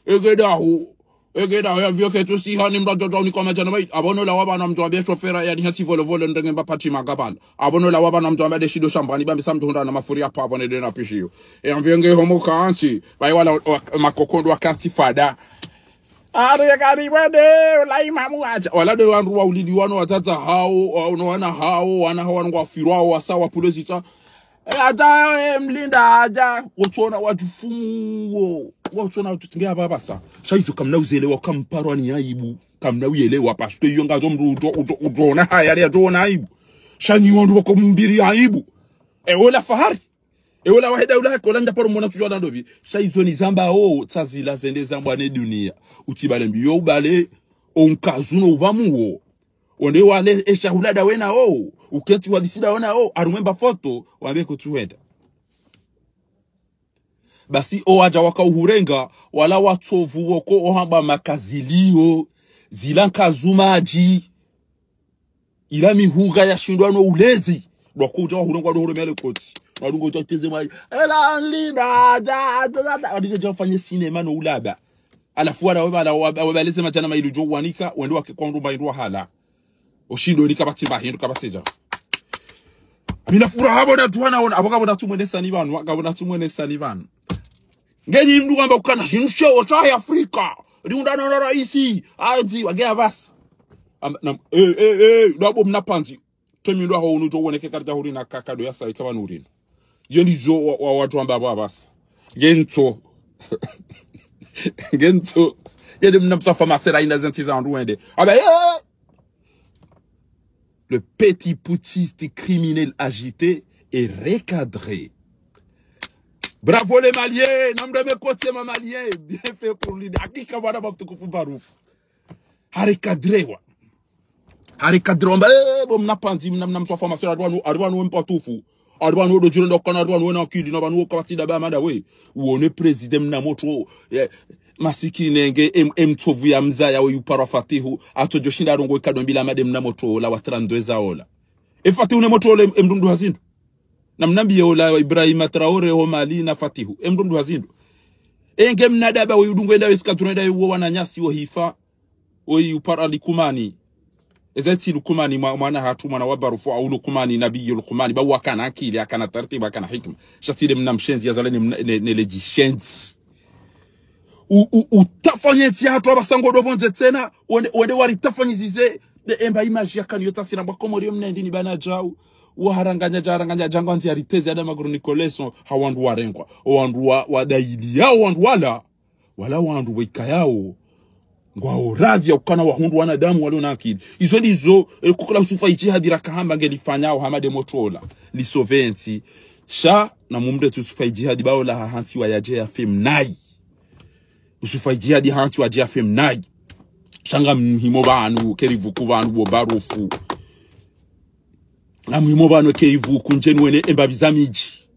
Egedahu. Egeda, ya vio ketu si hani mdru adjo djo unika madjana maili. Apvo no lawa pvanu mdjo ambia shofera ya ni hati volo volo ndenge mba pati magabala. Apvo no lawa pvanu mdjo ambia deshido shambani pvambi sa mdru hundra na mafuri ya pvapvo ne dena pishiyo. E amvio nge homo kantsi. Pvayi wala, wa, makokondo wakantsi fada. Ari kari wende, ula imamu wadja. Wala de wandru wa ulili wanu wazaza hawo, wa, no wana hawo, wana hawo, wanu ngwafirwa hawo, wasa wa pule zitsa. E, hata, e, mlinda hadja, wotsona wadjufumu wo. Wotsona wadjutinge apvapvasa. Sha izo kamna uzelewa, kamparwa ni aibu. Kamna uyelewa, parce que iyo ngazo mdru udjo, udjo, udjona haya, yadjona aibu. Sha nyi wandru wako mbili aibu. E, ola fahari. E, ola waheda ula hake, ola ndja paro mwana tsudjuwa na ndopvi. Sha izo ni zamba, o, tsazila zende zambwa ne duniya. Utsibale mbiyo ubale, o nkazu no upvamu wo. Wonde wale eshahula dawe nao, ukentsi wadisi dawe nao, harumwa emba foto, wambe kutsuhenda. Basi owadja waka uhurenga, wala watsovu woko ohamba makaziliyo, zila nkazu madji, ila mihuga yashindwa no ulezi, ndo wakudja wahurengwa ndo huremele kotsi. Wadungo dja uteze mwayi, ela nlinda, dja, dja, dja, dja, wadidja dja wafanye sinema no ulaba. Halafu wala webala, wa-, wabaleze madjana maili udjo uwanika, wende wake kwa ndumba indru wahala. Oshindo ni kapvatsi mba hindru kapvatsi dja. Mina furaha apvo na djuwa naona, apvo kapvo na tsumwenesa ni pvanu, kapvo na tsumwenesa ni pvanu. Ngenyi mdru wamba ukana, shinu sheo, shahe Afrika. Riundana na raisi, andzi, wagea pvasa. Am-, nam-, eh, eh, eh, dwabo mna pandzi. Temi ndo aho unu djo uoneke karita hurina kaka do yasa ikaba nurina. Yo ndizo wa, wa, wadjo amba apvo apvasa. Ngentso. Ngentso. Yende mna msafa masera inda zentsi za wandru wende. Aba, eh! Le petit putschiste criminel agité et recadré. Bravo les Maliens, namdame kote ma Maliens, bien fait pour lui. Hakika bwana mtukufu Barouf. Harecadrewa. Harecadrewa mba, eh, bo mna pandzi, mna, mna mswafa masera, ari pvanu, ari pvanu we mpatufu. Ari pvanu we dodjiro ndo kana, ari pvanu we na akili, na pvanu we kapvatsi daba mada we. Uone président mna motro, eh, masikini nge, em, em tsovu ya mzaya we yuparwa Fatihu, atsodjo shinda arongowe kado mbila made mna motro, ola wa trente-deux za ola. E Fatihu ne motro ola, em, em dundu hazindru. Na mnambiye ola wa Ibrahima Traoré ho Mali na Fatihu. Em dundu hazindru. Enge mna daba we yudungu enda we sikatru enda we uwo wananyasi wo hifa. Oyi upara Likumani. Eza tsi Lukumani mwa-, mwana hatru, mwana wa Barufu, au Lukumani, Nabiyu Lukumani. Ba wakana akili, akana tartibu, akana hikima. Sha tsi le mna mshenzi, yazale ne mna, ne, ne le djishenzi. U, u, utafanya ntsi hatru apvasa ngo do pvondze tsena, wende, wende wari tafanyizize, de emba image ya kani yo tasira mwa Komori yo mna ndini bana djau. Wa haranganya dja, haranganya dja ngwandzi ya riteze ada maguru ni koleso, ha wandru warengwa. O wandru wa, wa daili yao, wandru wala. Wala wandru weka yao, ngwao radhi ya ukana wahundru wanadamu walio na akili. Izo ndizo, eh, kukula Yusufa Idjihadi rakahamba ngelifanyao hama de motro ola. Lisoventsi. Sha, na mumde tu Yusufa Idjihadi ba ola hahantsi wa yadje ya fe mnayi. Yusufa Idjihadi hahantsi wa yadje ya fe mnayi. Sha nga muhimo pvanu, kerivuku pvanu, bo Barufu. Nga muhimo pvanu kerivuku ndjeni wene emba biza midji.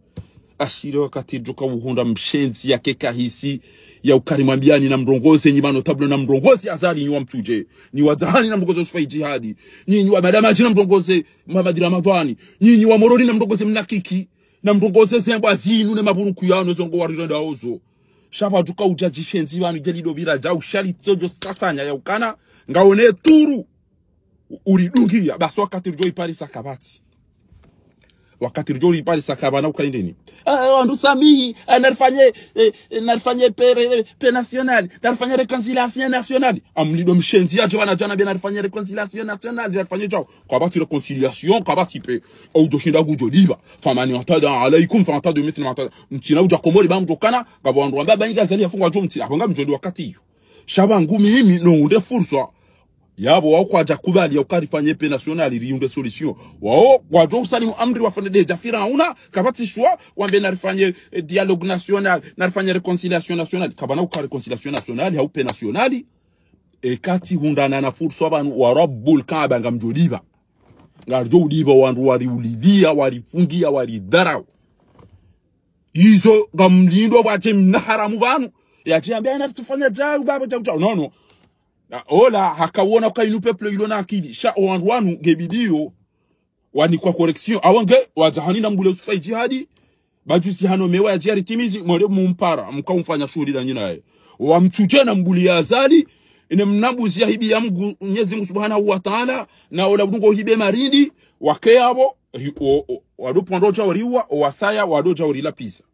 Ashiri wakati ridjoka uhundra mshenzi yake kahisi, ya ukari mwambiani na mrongoze, nyi manotables na mrongoze Azali, nyi wa Mtsudje, nyi wa Dzahani na mrongoze Yusufa Idjihadi, nyi, nyi wa Madamadji na mrongoze Mohamed Ramadhwani, nyi, nyi wa Moroni na mrongoze Mnakiki, na mrongoze zembwa zinu ne maburuku yanu, ezo ngo warirenda ozo. Sha pvadjuka udja djishenzi pvanu djeli do pvira dja ushali tsodjo sasanya ya ukana, ngaone turu. Uridungia, basi wakati ridjo iparisa kapvatsi. Wakati ridjo iparisa kapvana ukaindeni. Ah, wandru samihi, ah, narifanye, eh, eh, narifanye paix, eh, paix nationale, narifanye réconciliation nationale. Amlido mshenzi ya djwana djwana be narifanye réconciliation nationale, narifanye djau. Kapvatsi réconciliation, kapvatsi paix. Au djoshinda kudjo diba. Faman i'tada alaykum, fa'tadu mithla ma i'tada. Mtsina udja Komori ba mdjokana, ngapvo wandru wamba ba inga Azali yafungwa djo mtsina. Apvo ngamdjoli wakati iyo. Sha pvangu mimi, no unde fursa. Yapvo wao kwadja kubali ya ukari fanye paix nationale, riunde solution. Wao kwadjo usalimu amri wafanye déjà Firauna, kapvatsi shwa, wambe narifanye, eh, dialogue national, narifanye réconciliation nationale. Kapvana uka réconciliation nationale, hau paix nationale. E kati hundana na fursa pvanu wa Rabbul Kaaba ngamdjo diba. Ngamdjo udiba wandru wariulidhia, warifungia, waridharau. Izo ngamlindo pvwadje mna haramu pvanu. Yadje ambe, "Ana tufanya djau, baba djau djau." Non, non. Ah, ola, hakawona uka inu peuple ilo na akili. Sha o wandru wanu, nge bidiyo, wanikwa correction. Awa nge, wa Dzahani na mbule Yusufa Idjihadi. Badjusi hano mewa ya djari timizi, mwende mumpara, mka umfanya shuhuli na nyina ye. Wa Mtsudje na mbuli ya Azali, ine mna mbuzi ya hibi ya Mgu, Mnyezi Mgu Subhanahu wa Ta'ala, na ola udungo hibe marindi, wake yapvo, hi-, o, o, wado pvwandro dja wariwa, o wasaya, wado dja warila pisa.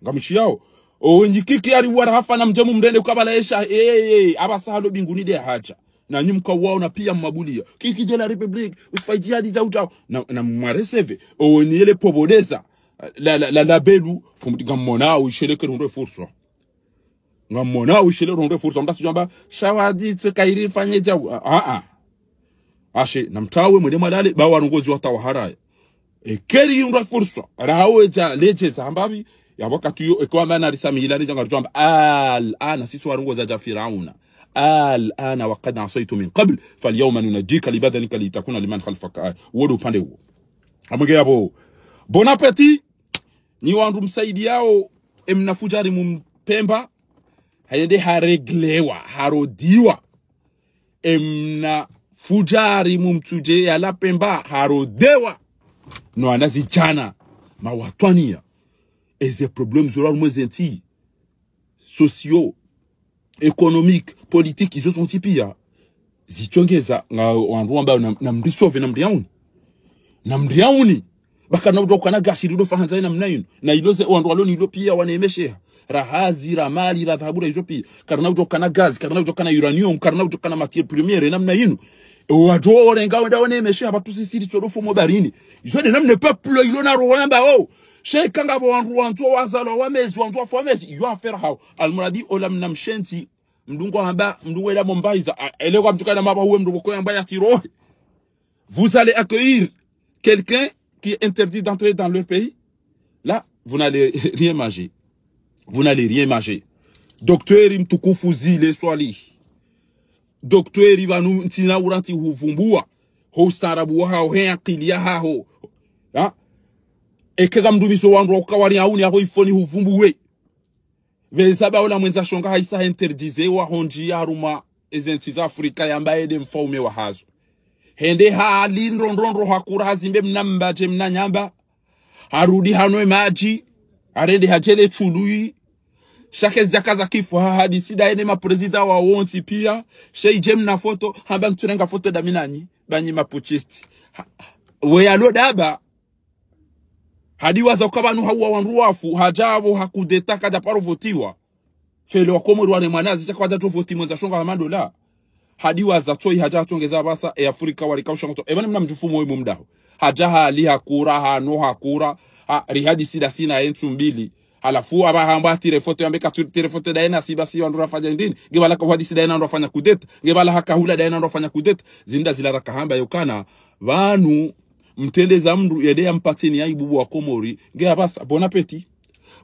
Ngamshiyao. O Nyikiki yariwa rahafa na mdjemu mrende ukabala esha, eh, eh, apvasa halo binguni de hadja. Na nyi mka wao na piya mmabuliya. Kiki de la République, Yusufa Idjihadi djau djau. Na, na mwareseve. O ni ele pobodeza. La, la, la, la belu, fumudi ngamona, o ishele ke rundo fursa. Ngamona, o ishele rundo fursa. Mdasi djamba, shawadi tse kairi fanye djau. Ah, ah. Ashe, na mtawe mwende mwalale, ba warongozi watawaharaya. E keri yundra fursa, rahawe dja ledjeza hamba pvi, ya wakati yo, eka wamba narisamihilani dja ngaridjo amba, al-ana, sisi warongoza dja Firauna. Al-ana wa qad asayta min qabl, fal-yawma nunajjika li badanika litakuna liman khalfaka aya. Wo ndo upande uwo. Amwenge yapvo. Bon appétit, nyi wandru msaidiyao, emna fudjari mu Mpemba, hayende hareglewa, harodiwa. Emna fudjari mu Mtsudje ya la Pemba harodewa. No wana zidjana, mawatwaniya. Eze problèmes zo la rumwe ze ntsi. Socio, économique, politique, izo zontsi piya. Zitsongeza nga wandru wamba na, na mrisove na mriauni. Na mriauni. Ba karina udjo kana gasi rido fa handza ye namna inu. Na ilo ze wandru walo ni ilo piya wanemesheha. Ra hazi, ra mali, ra dhahabu, ra izo piya. Karina udjo kana gaz, karina udjo kana uranium, karina udjo kana matière première, namna inu. E wadjo orenga wenda wanemesheha, ba tusisiri tsodo fumo barini. Izo de namna peuple ilo na roho namba o. Sheka ngapvo wandru wandzo wazalwa wamezi, wandzo wafa wamezi. Iyo affaire hawo. Almuradi ola mna mshenzi, mdungo hamba, mdungo ela mombaiza. A, ele kwa mtuka na maba uwe mdungo kwa yamba ya tirohe. Vous allez accueillir quelqu'un qui est interdit d'entrer dans leur pays. Là, vous n'allez rien manger. Vous n'allez rien manger. Docteur mtukufu Zile Swalihi. Docteur pvanu ntsina uranti huvumbua. Ho ustaarabu wahaho, he akili yahaho. Ha? Eke ngamdumiso wandru wa ukawari auni aho ifoni huvumbuwe. Pveza ba ola mwendza shonga haisa ha interdize wa hondji ya harumwa eze ntsi za Afrika yamba ede mfaume wahazo. Hende hali ndrondrondro hakura hazimbe mna mbadje mna nyamba. Harudi hanwe madji. Harende hadjele tshului. Shake zidjaka za kifu ha hadisi daye ne maprezida wa wontsi piya. She idje mna foto. Hamba ntsurenga foto da mi nanyi. Ba nyi maputschiste. Ha, we yalo daba. Hadiwaza uka pvanu hauwa wandru wafu, hadja apvo hakudeta kadja paro votiwa. Fele wa Komori wane mwanazi, sha kwadja to voti mwendza shonga hama ndola. Hadiwaza tsoyi hadja hatsongeza pvasa, e Afrika wali kausha ngoto. E pvanu mna mdjufu mwe mumdaho. Hadja hali hakura, hano hakura, ha, rihadisi da sina ye ntsu mbili. Halafu apva hamba tire foto yambe ka tu-, tire foto daye na siba si wandru rafanya ndini. Nge pvala ka uhadisi daye na wandru rafanya kudeta. Nge pvala haka hula daye na wandru rafanya kudeta. Zinda zila raka hamba yokana. Pvanu, mtrendeza mndru yende yampatseni ya ibubu wa Komori, nge apvasa, bon appétit.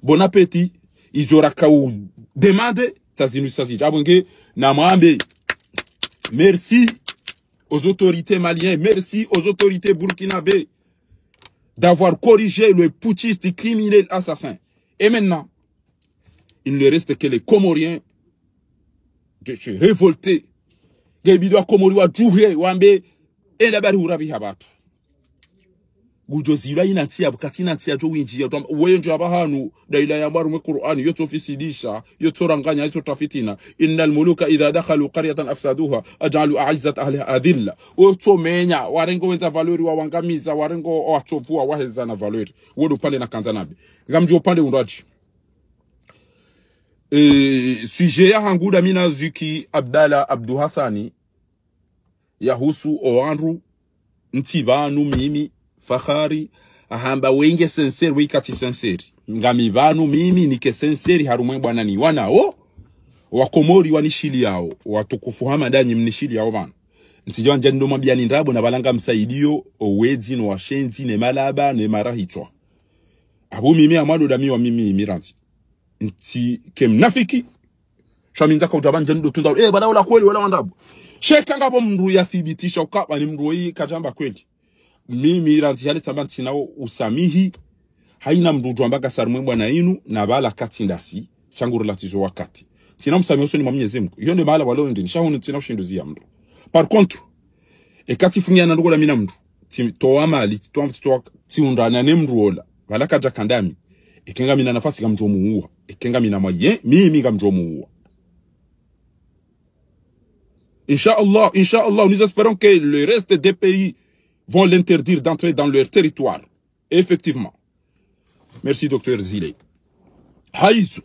Bon appétit. Izo raka u demande, sa zinu sa zidja. Apvo nge, na mwambe, merci aux autorités maliennes, merci aux autorités burkinabé d'avoir corrigé le putschiste criminel assassin. Et maintenant, il ne reste que les Comoriens de se révolter. Ngebidi wa Komori wadjuhe, wambe, enda bari hurabiha pvatsu. Ngudjo zilwa ina ntsi ya, pvwakati ina ntsi yadjo windji ya, twam-, weyo ndjo apvahanu, daila ya mwaru mwe Kur'ani, yotso fisidisha, yotso ranganya, yotso tafitina. إن الملوك إذا دخلوا قرية أفسدوها وجعلوا أعزة أهلها أذلة. Otso menya, warengo wendza valeur wawangamiza, warengo watso pvua waheza na valeur. Wodo upande nakandza nambe. Ngamdjo upande undrwadji. E, sujet yahangu dami na Zuki Abdallah Abdou Hassani, yahusu owandru, ntsi pvanu mimi, Fakhari, ahamba wenge sincère, weka tsi sincère. Ngami pvanu mimi, nike sincère, harumwa ebwana niwanao, wa Komori wanishiliyao, watukufu hama ndanyi mnishiliyao pvanu. Ntsidjo wandza ndo mwambiani ndrabo na pvala ngamsaidiyo, owedzi no washenzi, ne malaba, ne marahitswa. Apvo mimi amwado dami wa mimi mirandzi. Ntsike mnafiki. Sha mi ntsaka udja pvanu ndje ndo tunda. Eh, pvala ola kweli, ola wandrabo. Sha eka ngapvo mndru yathibitisha uka pvani mndru woyi kadjamba kweli. Mimi randzi hale tsamba ntsina usamihi. Haina mndru udjo amba kasari mwe bwana inu, na pvala kati ndasi. Sha ngu relatizo wakati. Ntsina msamihi usoni mwa Mwenyezi Mungu. Iyo nde mahala walo ndini. Sha hunu ntsina ushinduzi ya mndru. Par contre, eka tsifungiana ndrongoo dami na mndru, tsi-, towa mali, tsi-, towa mfuti, towa, tsiundrana ne mndru ola, pvala kadja kandami. Eka ngami na nafasi ngamdjo muua. Eka ngami na moyen, mimi ngamdjo muua. Inch'Allah, Inch'Allah, nous espérons que le reste des pays vont l'interdire d'entrer dans leur territoire. Effectivement. Merci, docteur Zile. Haizo.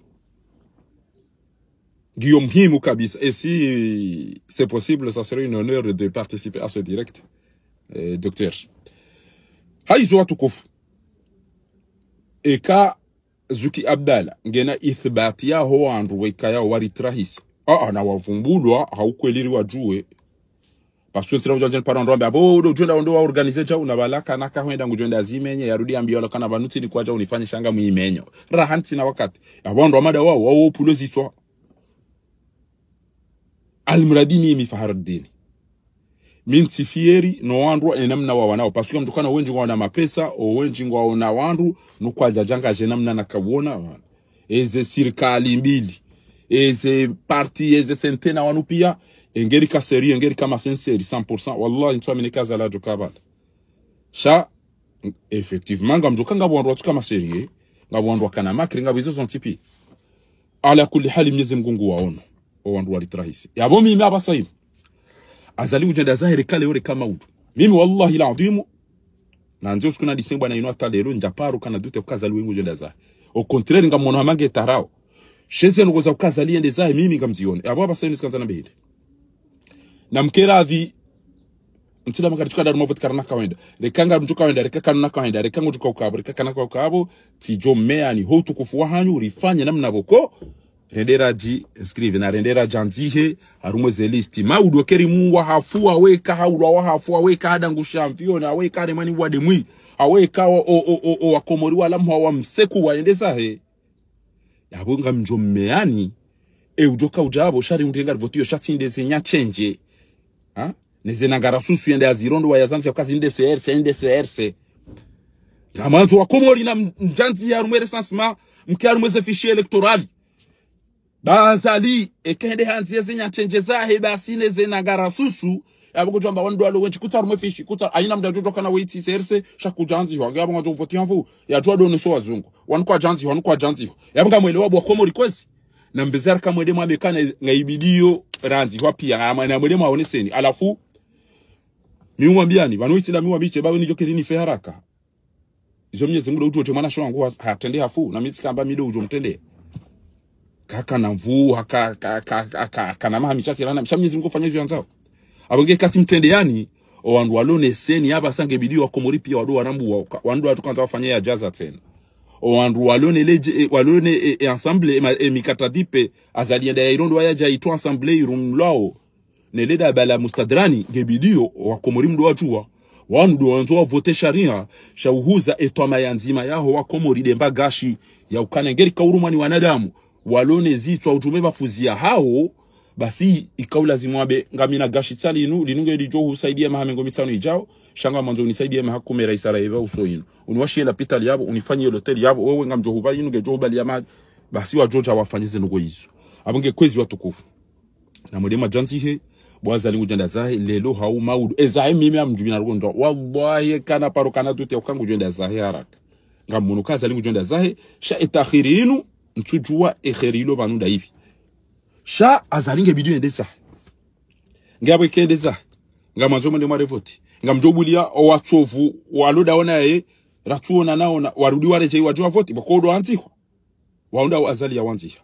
Guillaume Himou Kabis, et si c'est possible, ça serait une honneur de participer à ce direct, euh, docteur. Haizo watukufu. Eka Zuki Abdallah, ngena ithibati yaho wandru weka yao waritrahisi. Ah, ah, na wavumbulwa, ha ukweli ri wadjuwe. Parce que ntsina udjandjani paro ndrombe, apvo, udo udjwenda ondo wa organiser djau, na pvala kana kahwenda ngudjwenda zimenye, yarudi ambiyo wala kana pvanu ntsini kwadja unifanyisha nga mwimenyo. Raha ntsina wakati. Apvo ndo amada wao, wao pulo zitswa. Almuradi ni mi Fakhardini. Mi ntsi fieri, no wandru, e namna wawanao. Parce que mndru kana wendji ngwaona mapesa, o wendji ngwaona wandru, no kwadja djanga dje namna nakawona. Eze sirikali mbili. Eze parti, eze sentena wanu pia. Engeri ka sérieux, engeri ka ma sincère, cent pour cent. Wallahi, ntsu aminika zala djo kabala. Sha, effectivement, ngamdjo ka ngapvo wandru watsuka ma sérieux, ngapvo wandru wakana makri, ngapvo izo zontsi pia. Ala kulli hali Mwenyezi Mungu nguwaono, o wandru waritrahisi. Yapvo mimi apvasa inu. Azali ngudjenda zahe reka leo reka maudu. Mimi wallahi l'adhimu, nandzi usiku na disemba na inu hata leo, ndjaparo kana doute uka Azali we ngudjenda zahe. Au contraire, ngamono hama nge tarao. Sha eze ndrongoo za uka Azali yende zahe, mimi ngamzione. Yapvo apvasa inu tsikandza nambe hindri. Na mkera avi, ntsida makari tsuka daru mavoti karana kawenda. Reka ngarudjo kawenda, reka kanuna kawenda, reka ngudjo kaukapvo, reka kana kaukapvo, tsidjo mmeani, ho utukufu wahanyu, rifanye namna pvoko, rendera dji inscrire, na rendera djandzihe, harumwa ze liste. Maudu keri mu wa hafu, waweka haulwa wa hafu, waweka hada ngu champion, waweka remani wa demwi, waweka o, o, o, o, o, wa Komori wala mwa wa mseku wa yende zahe. Yapvo ngamdjo mmeani, e udjo ka udja apvo, sha ri undrenga rivoti yo, sha tsi nde ze nya change. Ha? Ne ze nangara susu yende azirondo wa yazandzi ya kazi nde C R C, nde C R C. Ngamwandzo wa Komori na m-, mdjandzi ya harumwa recensement, mke harumwa ze fichier électoral. Ba Azali, eka hende handzi ya ze nya change zahe, basi ne ze nangara susu, yapvo kudjwamba wandru walo wendji, kutsa harumwa fichier, kutsa, haina mndru adjo kana wetsi C R C, sha kudjandziho, nge yapvo ngwandzo voti hanvu, yadjuwa done so wazungu. Wanu kwadjandziho, wanu kwadjandziho. Yapvo ngamwelewa bo wa Komori kwezi. Na mbezara kamwende mwambe kana ngaibidiyo randzi wa pia, ngamwe-, na mwende mwaoneseni. Alafu, mi umwambiani, pvanu itsina mi wambiche, bawe nidjo kiri nife haraka. Izo Mwenyezi Mungu ndo udjo te mwana sho wangu ha-, hatrende hafu, na mi tsikamba mi ndo udjo mtrende. Kakana mvu, haka, ka, ka, ka, ka, kana maha michache lana, sha Mwenyezi Mungu ufanya izo yandzao. Apvo nge kati mtrende yani, o wandru walo ne seni, yapvasa ngebidi wa Komori pia wado warambuwa, ka-, wandru watsu kandza wafanye ya djaza tsena. O wandru walo ne ledje, e, walo ne, e, e, ensemble, e, ma-, e, mikatadhipe, Azali yenda ya irondo wa yadja itwa ensemble irumlwao. Ne leda bala mustadrani, ngebidiyo, wa Komori mdo wadjuwa. Wanu ndo wandzo wavote sharia, sha uhuza etwama ya ndzima yaho wa Komori demba gashi, ya ukana ngeri kaurumwa ni wanadamu, walo ne zitswa udjume pvafuzi ya hawo, Basi, ika ulazimu wambe, ngamina gashi tsa linu, linu ngelidjo husaidia maha mengo mitsanu idjao, sha ngamwandzo unisaidie maha kume raisa ra eva uso inu. Uniwashiye lapitali yapvo, unifanyiye loteli yapvo, wewe ngamdjo hupva inu, ngedjo hupvaliya maha. Basi wadjodja wafanye ze ndrongoo izo. Apvo nge kwezi watukufu. Na mwende mwadjandzihe, bo Azali ngudjenda zahe, lelo hau maudu. Ezahe mimi amdjubina rukondwa. Wallahi, kana paro kana tuti ya uka ngudjenda zahe haraka. Ngamwono ka Azali ngudjenda zahe, sha etakhiri inu, ntsudjuwa ekheri ilo pvanu nda ipvi. Sha Azali nge bidi yende zahe. Nge apvo ike yende zahe. Ngamwandzo mwende mware voti. Ngamdjo buliya owatsovu, walo daona ye, ratsuona naona, warudi waredjeyi wadjo wavoti, pvoko ndo wandzihwa. Waunda wa Azali ya wandziha.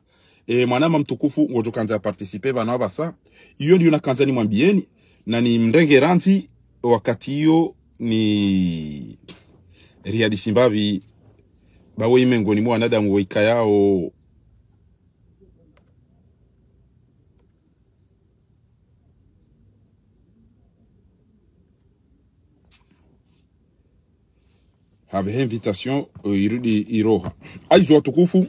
E, mwanama mtukufu, ngodjo kandza ya participer pvanu apvasa. Iyo ndiyo nakandza nimwambiyeni, na nimrenge randzi, wakati iyo ni Riyadi Simbapvi, bawe imengoni mwa wanadamu waikayao. Hapvehe invitation, eh, irudi iroha. Hayizo watukufu,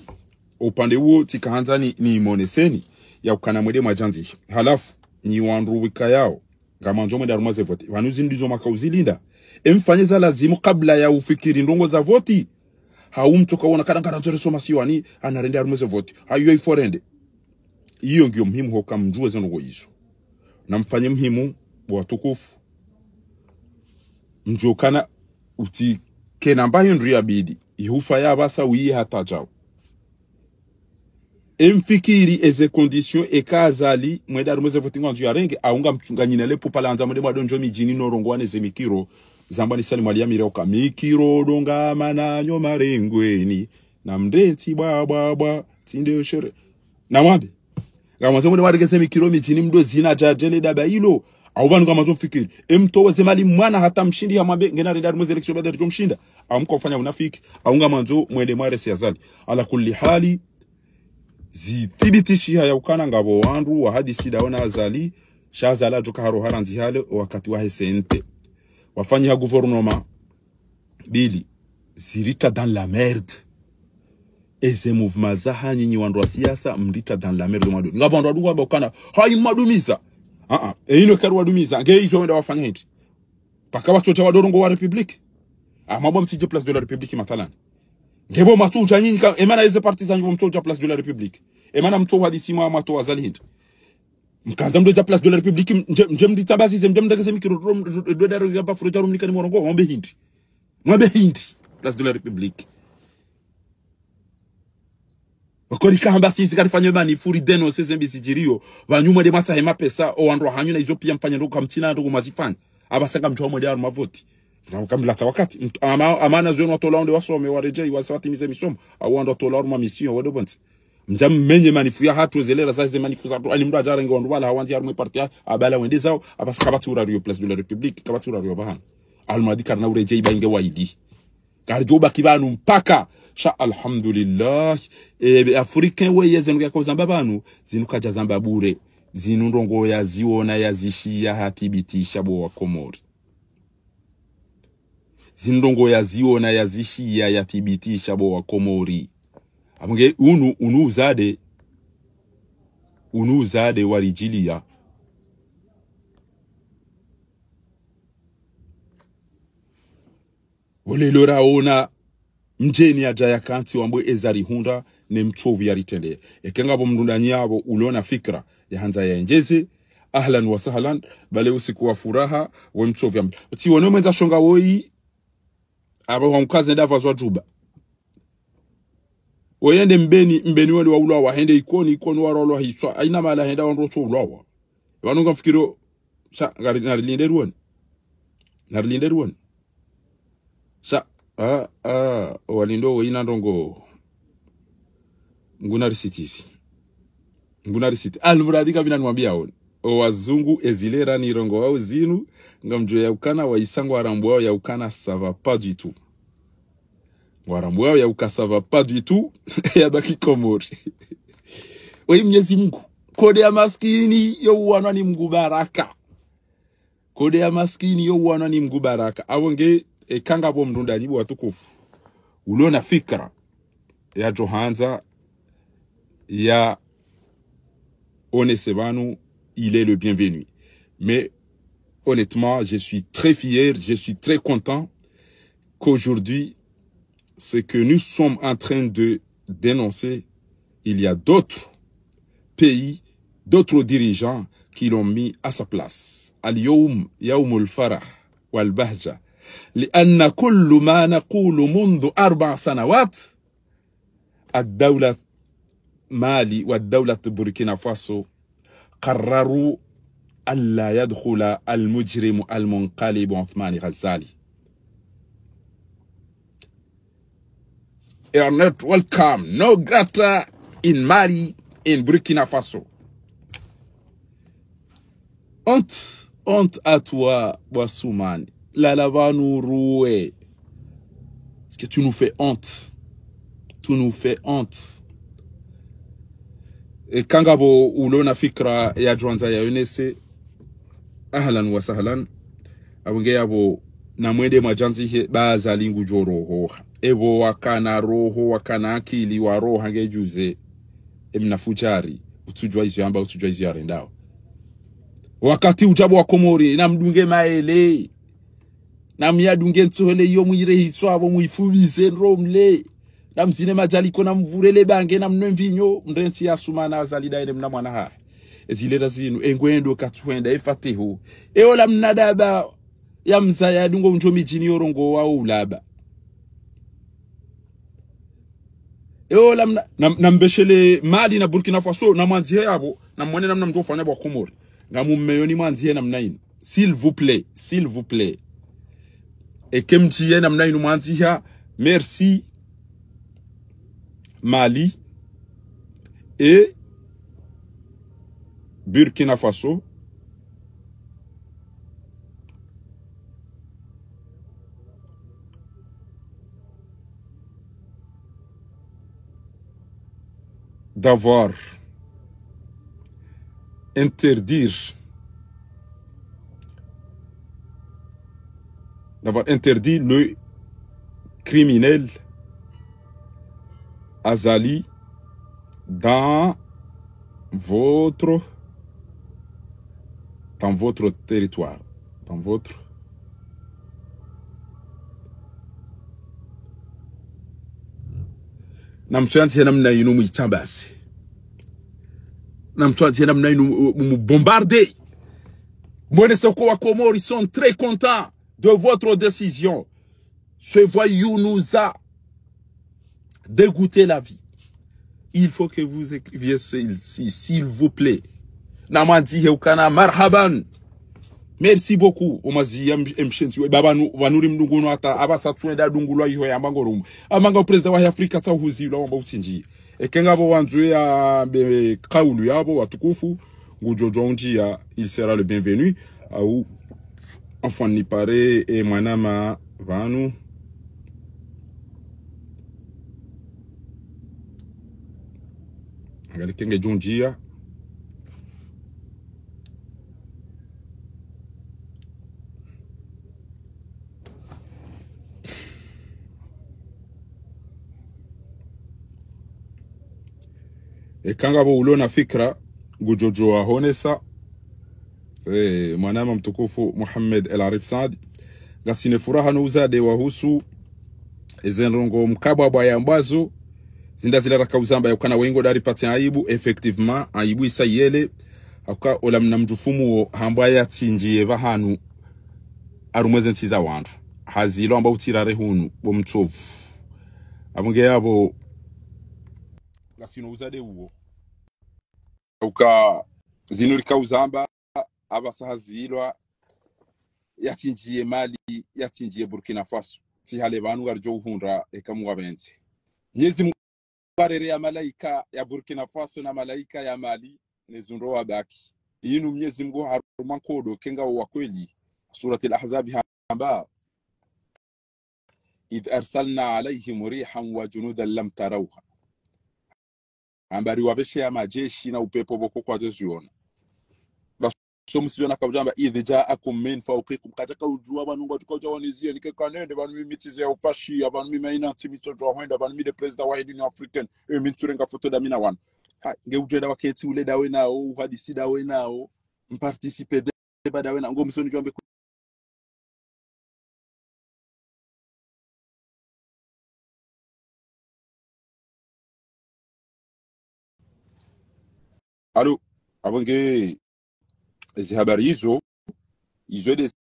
upande uwo tsikahandza ni, nimoneseni, ya ukana mwende mwadjandziha. Halafu, nyi wandru wikayao, ngamwandzo mwende harumwa ze voti. Pvanu zindru izo makauzilinda. Emfanye za lazimu kabla ya ufikiri ndrongoo za voti. Hau mtsoka wona kana ngarandzo resoma siwani, anarende harumwa ze voti. Hayiyo ifo rende. Iyo ngiyo muhimu hoka mdjuwe ze ndrongoo izo. Na mfanye muhimu, bo watukufu. Mdjuwe kana utsi kena mbayo ndru ya bidi. Ihufa ya apvasa uyi hata djao. Emfikiri eze conditions eka Azali, mwende harumwa ze voti ngwandzo yarenge, au ngamtsunga nyina le pupa landza mwende mwadondjo midjini no rongowa ne ze mikiro, zambwa ni Salim Ali Amiri uka mikiro donga mana nyo marengweni, na mndrentsi bwa, bwa, bwa, tsinde yo shere. Na mwambe. Ngamwandzo mwende mwaregeze mikiro midjini mdo zina djadjele daba ilo. Au pvanu ngamwandzo mfikiri. Emtowe ze mali mwana hata mshindi ya mwambe, ngena renda harumwa ze élections baada ridjo mshinda. Au mko ufanya unafiki. Au ngamwandzo mwende mwaresi Azali. Ala kulli hali, zithibitishiha ya ukana ngapvo wandru wahadisi dawo na Azali, sha Azali adjoka haro harandzi hale wakati wahe sente. Wafanyiha gouvernement. Mbili, ziritra dans la merde. Eze mouvement zahanyu nyi wandru wa siasa, mritra dans la merde mwadoni. Ngapvo wandru wadungu wamba ukana, hayi mwadumiza. Ah, ah. E ino kari wadumiza. Nge izo wenda wafanya hindri. Paka watsodja wadorongowa République. Ah, mwamba mtsidje Place de la République mathalani. Nge bo mwatsu udja nyinyi ka, emana eze partisans bo mtsodja Place de la République. Emana mtso hadisi mwa mwato Azali hindri. Mkandza mdodja Place de la République, mdje, mdje mditsambazize, mdje mdageze mikiro, ro, ro, ro, ro, ro, ro, furo dja rumnikani mwarongowa, mwambe hindri. Mwambe hindri. Place de la République. Wakori kahamba sisi karifanya manif ridénoncer ze mbi zidjiriyo. Pvanu mwende mwatsahe mapesa, owandru wahanyu na izo piya mfanya ndrongoo kamtsina ndrongoo mwazifanya. Apvasa ngamdjo mwende harumwa voti. Kamlatsa wakati. Mt-, ama, amana zenu watola wende wasome, waredjeyi, wasa watimize misomo. Au wandru watola harumwa mission, wende pvontsi. Mdja mmenye manif yahatru, ze lera zahe ze manif zahatru. Ani mndru adjarenge wandru pvala hawandzi harumwa parti ya, apvala wende zawo, apvasa kapvatsi urariyo Place de la République, kapvatsi urariyo pvahanu. Almadi karina uredjeyi ba inge waidi. Karidjo baki pvanu mpaka. Sha alhamdulillah. E, be Africain weye zinu kayako zamba pvanu, zinu kadja zamba bure. Zinu ndrongoo yaziona yazishiya hathibitisha bo wa Komori. Zinu ndrongoo yaziona yazishiya yathibitisha bo wa Komori. Apvo nge unu, unu uzade. Unu uzade waridjiliya. Pvo lelo raona mdjeni yadja yakantsi wambwe eza rihundra ne mtsovu yaritrende. Eke ngapvo mndru ndani yapvo ulona fikira yahandza yaendjeze, ahlan wa sahlan, bale usiku wa furaha, we mtsovu yam-, tsiwone mwendza shonga woyi, apvo hwa mkazi nda pvazwa djuba. Weyende Mbeni, Mbeni wende waulwawa, hende Ikoni, Ikoni warolwa hiswa. Haina mahala henda wandru wotso ulwawa. Pvanu ngamfikiro, sha, ngari, narilinde riwone. Narilinde riwone. Sha, ah, ah, owalindao weyina ndrongoo. Nguna risitisi. Nguna risiti. Almuradi kapvina nimwambiya wone. Owazungu ezilera nirongoao zinu, ngamdjuwe ya ukana, wayisa ngwarambuwao ya ukana, ça va pas du tout. Ngwarambuwao ya uka ça va pas du tout, yabaki Komori. Oyi Mnyezi Mungu. Kode ya maskini, yo uwanwa ni Mngu baraka. Kode ya maskini, yo uwanwa ni Mngu baraka. Apvo nge, eka ngapvo mndru ndani bo watukufu. Ulona fikira. Yadjo handza, ya Onese pvanu, il est le bienvenu. Mais honnêtement, je suis très fier, je suis très content qu'aujourd'hui, ce que nous sommes en train de dénoncer, il y a d'autres pays, d'autres dirigeants qui l'ont mis à sa place. اليوم يوم الفرح والبهجة، لأن كل ما نقول منذ أربع سنوات، الدولة مالي والدولة بوركينا فاسو قرروا ألا يدخل المجرم المنقلب عثمان غزالي. You are not welcome. No grata in Mali, in Burkina Faso. Honte, honte à toi, Bwa Sumani. Lala pvanu uruwe. Parce que tu nous fais honte. Tu nous fais honte. Eka ngapvo ulo na fikira ya djwandza ya onese, ahlan wa sahlan. Apvo nge yapvo namwende mwadjandzihe, ba Azali ngudjo rohoha. Epvo wakana roho, wakana akili, waroha nge djuze. Emna fujari, utsudjuwa izo yamba, utsudjuwa izo yarendao. Wakati udja pvo Wakomori, namdunge maele. Namyadunge ntsohole iyo, mwirehiswa apvo, mwifubize ndro mle. Namzine madjaliko, namvurele bange, namnwe mvinyo, mrentsi ya Sumana Azali daye ne mna mwana hahe. Ezilera zinu, engwendo katsuhenda, efatihu. Eola mna daba ya mzaya yadungo undjo midjini yorongowa ulaba. Eola mna, nam-, nambeshele Mali na Burkina Faso, namwandzihe yapvo, namwone namna mdjofanya pvo Wakomori. Ngamumeyoni mwandzihe namna inu. S'il vous plaît, s'il vous plaît. Eke mdjiye namna inu mwandziha, merci Mali et Burkina Faso d'avoir interdire, d'avoir interdit le criminel Azali dans votre, dans votre territoire, dans votre Namtsuyandzihe namna inu mwitsambaze. Namtsuyandzihe namna inu mu, mu bombarde. Mbone soko wa Komori sont très contents de votre décision. Ce voyou nous a dégoûté la vie. Il faut que vous écriviez ceci, s'il vous plaît. Namwandzihe ukana marhaban. Merci beaucoup. Omazi ya m-, emshenzi we baba nu, pvanu ri mdungunu hata, apvasa tsuenda dungulwa iho yamba ngorumbu. Amanga président wa Afrika tsa uhuzilwa wamba utsindji. Eke ngapvo wandzo ya be kaulu yapvo watukufu, ngudjo djuwa undjiya, il sera le bienvenu. Au, enfin, nipare, e mwanama pvanu. Angali eke ngedjo undjiya. Eka ngapvo ulo na fikira, ngudjo djuwa honesa. Eh, mwanama mtukufu Mohamed El Arif Saad. Ngasina furaha no uzade wahusu eze ndrongoo mkabwabwa yambwazo, zinda zila raka uzamba ya ukana wengo dari pati aibu, effectivement, aibu isa yele, hauka ola mna mdjufumu wo hambwa yatsindjiye pvahanu, harumwa eze ntsi za wandru. Hazilo amba utsirare hunu, bo mtsovu. Apvo nge yapvo, ngasina uzade uwo. Hauka zinu rika uzamba, apvasa hazilwa, yatsindjiye Mali, yatsindjiye Burkina Faso. Tsi hale pvanu ngaridjo uhundra eka Mungu apvendze. Mnyezi Mungu arere ya malaika ya Burkina Faso na malaika ya Mali, ne zundro wabaki. Inu Mnyezi Mungu harumwa nkodo, eka ngawo wa kweli. Suratil Ahzabi hamba: إذ أرسلنا عليهم ريحا وجنودا لم تروها. Hamba riwapveshe ya majeshi na upepvo pvoko kwadjo ziona. Baso musiziona kaudjamba: إذ جاءكم من فوقكم. Kadja kaudjuwa pvanu ngwadjo kaudja waniziye, nike kanende, pvanu mi mitsize ya upashi, ya pvanu mi maina ntsi mitsodjo hwenda, pvanu mi nde président wa Union Africaine, e mi ntsurenga foto dami na wana. Ah, nge udjwenda wakentsi ule ndawe nao, uhadisi ndawe nao, mparticipe débat ndawe nao, ngo msoni djwambe ku- Alo, apvo nge, ezi habari izo, izo nde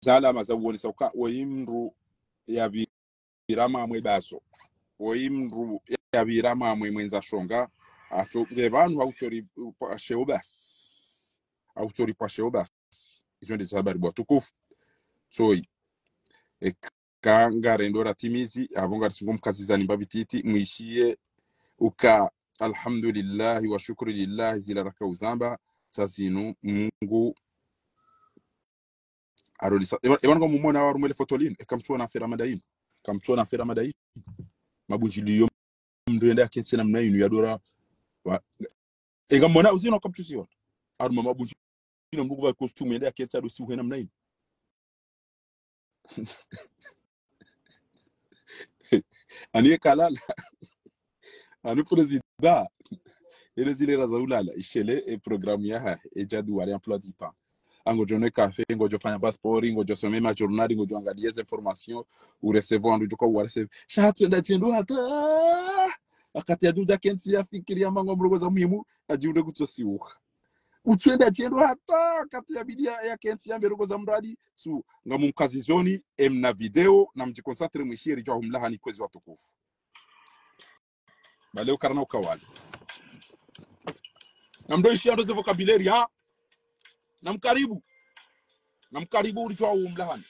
zalama za uonesa uka, woyi mndru yapvira mamwe baso. Woyi mndru yapvira mamwe mwendza shonga, atso, nge pvanu hautsori pvwa sheo basi. Hautsori pvwa sheo basi. Izo nde zi habari bo watukufu. Soyi. Eka ngarendo ratimizi, apvo ngarisingo mkazizani mbapvi titi, mwishiye, uka, alhamdulillahi wa shukru lillahi zila raka uzamba, sa zinu, Mungu, aronesa. Eba, eba ngamumona warumwele foto linu, eka mtsuona afera mada inu. Kamtsuona afera mada inu. Mabundjiliyo mndru yende yakentsi namna inu yadora. Wa, enga mona uzino kamtsuziona. Aruma mabundjiliyo mndru kuva costume yende yakentsi ado si uhe namna inu. Ani ye kalala. Ani président. Ele zile raza ulala. Ishele e programme yahahe. E jadwali, emploi du temps. Angodjo nwa café, ngodjo fanya passeport, ngodjo some ma journal, ngodjo angalia ze information, u recevoir, ndo djoka u recevoir. Sha hatsuenda djendo hata. Wakati yadjo dja kentsi yafikiri ya mango mrongo za muhimu, adjiunde kutsosiuha. Utsuenda djendo hata, wakati yabidi ya, yakentsi yambe rongo za mradi, su, ngamumkazizoni, emna video, namdjiconcentre mwishiye ridjo humlahani kwezi watukufu. Ba leo karina ukawali. Namdo ishiya ndo ze vocabulaire, ha? Namkaribu. Namkaribu uri djuwa umlahani.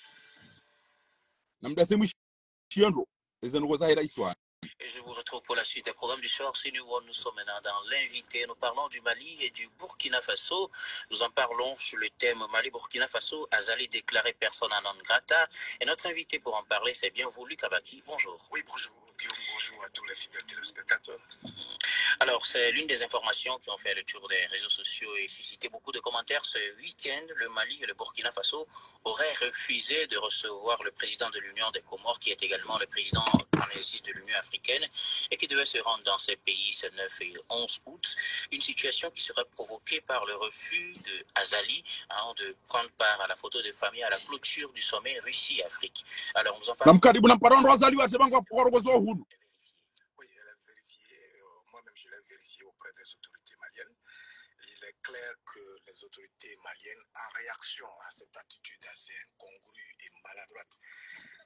Namdo ze mwishiya ndo. Eze ndrongo zahera iswa. Et je vous retrouve pour la suite des programmes du soir sur New World. Nous sommes maintenant dans l'invité. Nous parlons du Mali et du Burkina Faso. Nous en parlons sur le thème Mali-Burkina Faso. Azali déclaré persona non grata. Et notre invité pour en parler, c'est bien vous, Luc Abaki. Bonjour. Oui, bonjour, Guillaume, bonjour à tous les fidèles téléspectateurs. Alors, c'est l'une des informations qui ont fait le tour des réseaux sociaux et suscité beaucoup de commentaires ce week-end. Le Mali et le Burkina Faso auraient refusé de recevoir le président de l'Union des Comores, qui est également le président en exercice de l'Union africaine, et qui devait se rendre dans ces pays ce neuf et onze août. Une situation qui serait provoquée par le refus de Azali, hein, de prendre part à la photo de famille à la clôture du sommet Russie-Afrique. Alors, nous en parlons. Namkaribu, namparondo Azali wa tebango wa rogozo hulu. Oui, elle a vérifié, euh, moi-même je l'ai vérifié auprès des autorités maliennes. Il est clair que les autorités maliennes, en réaction à cette attitude assez incongrue et maladroite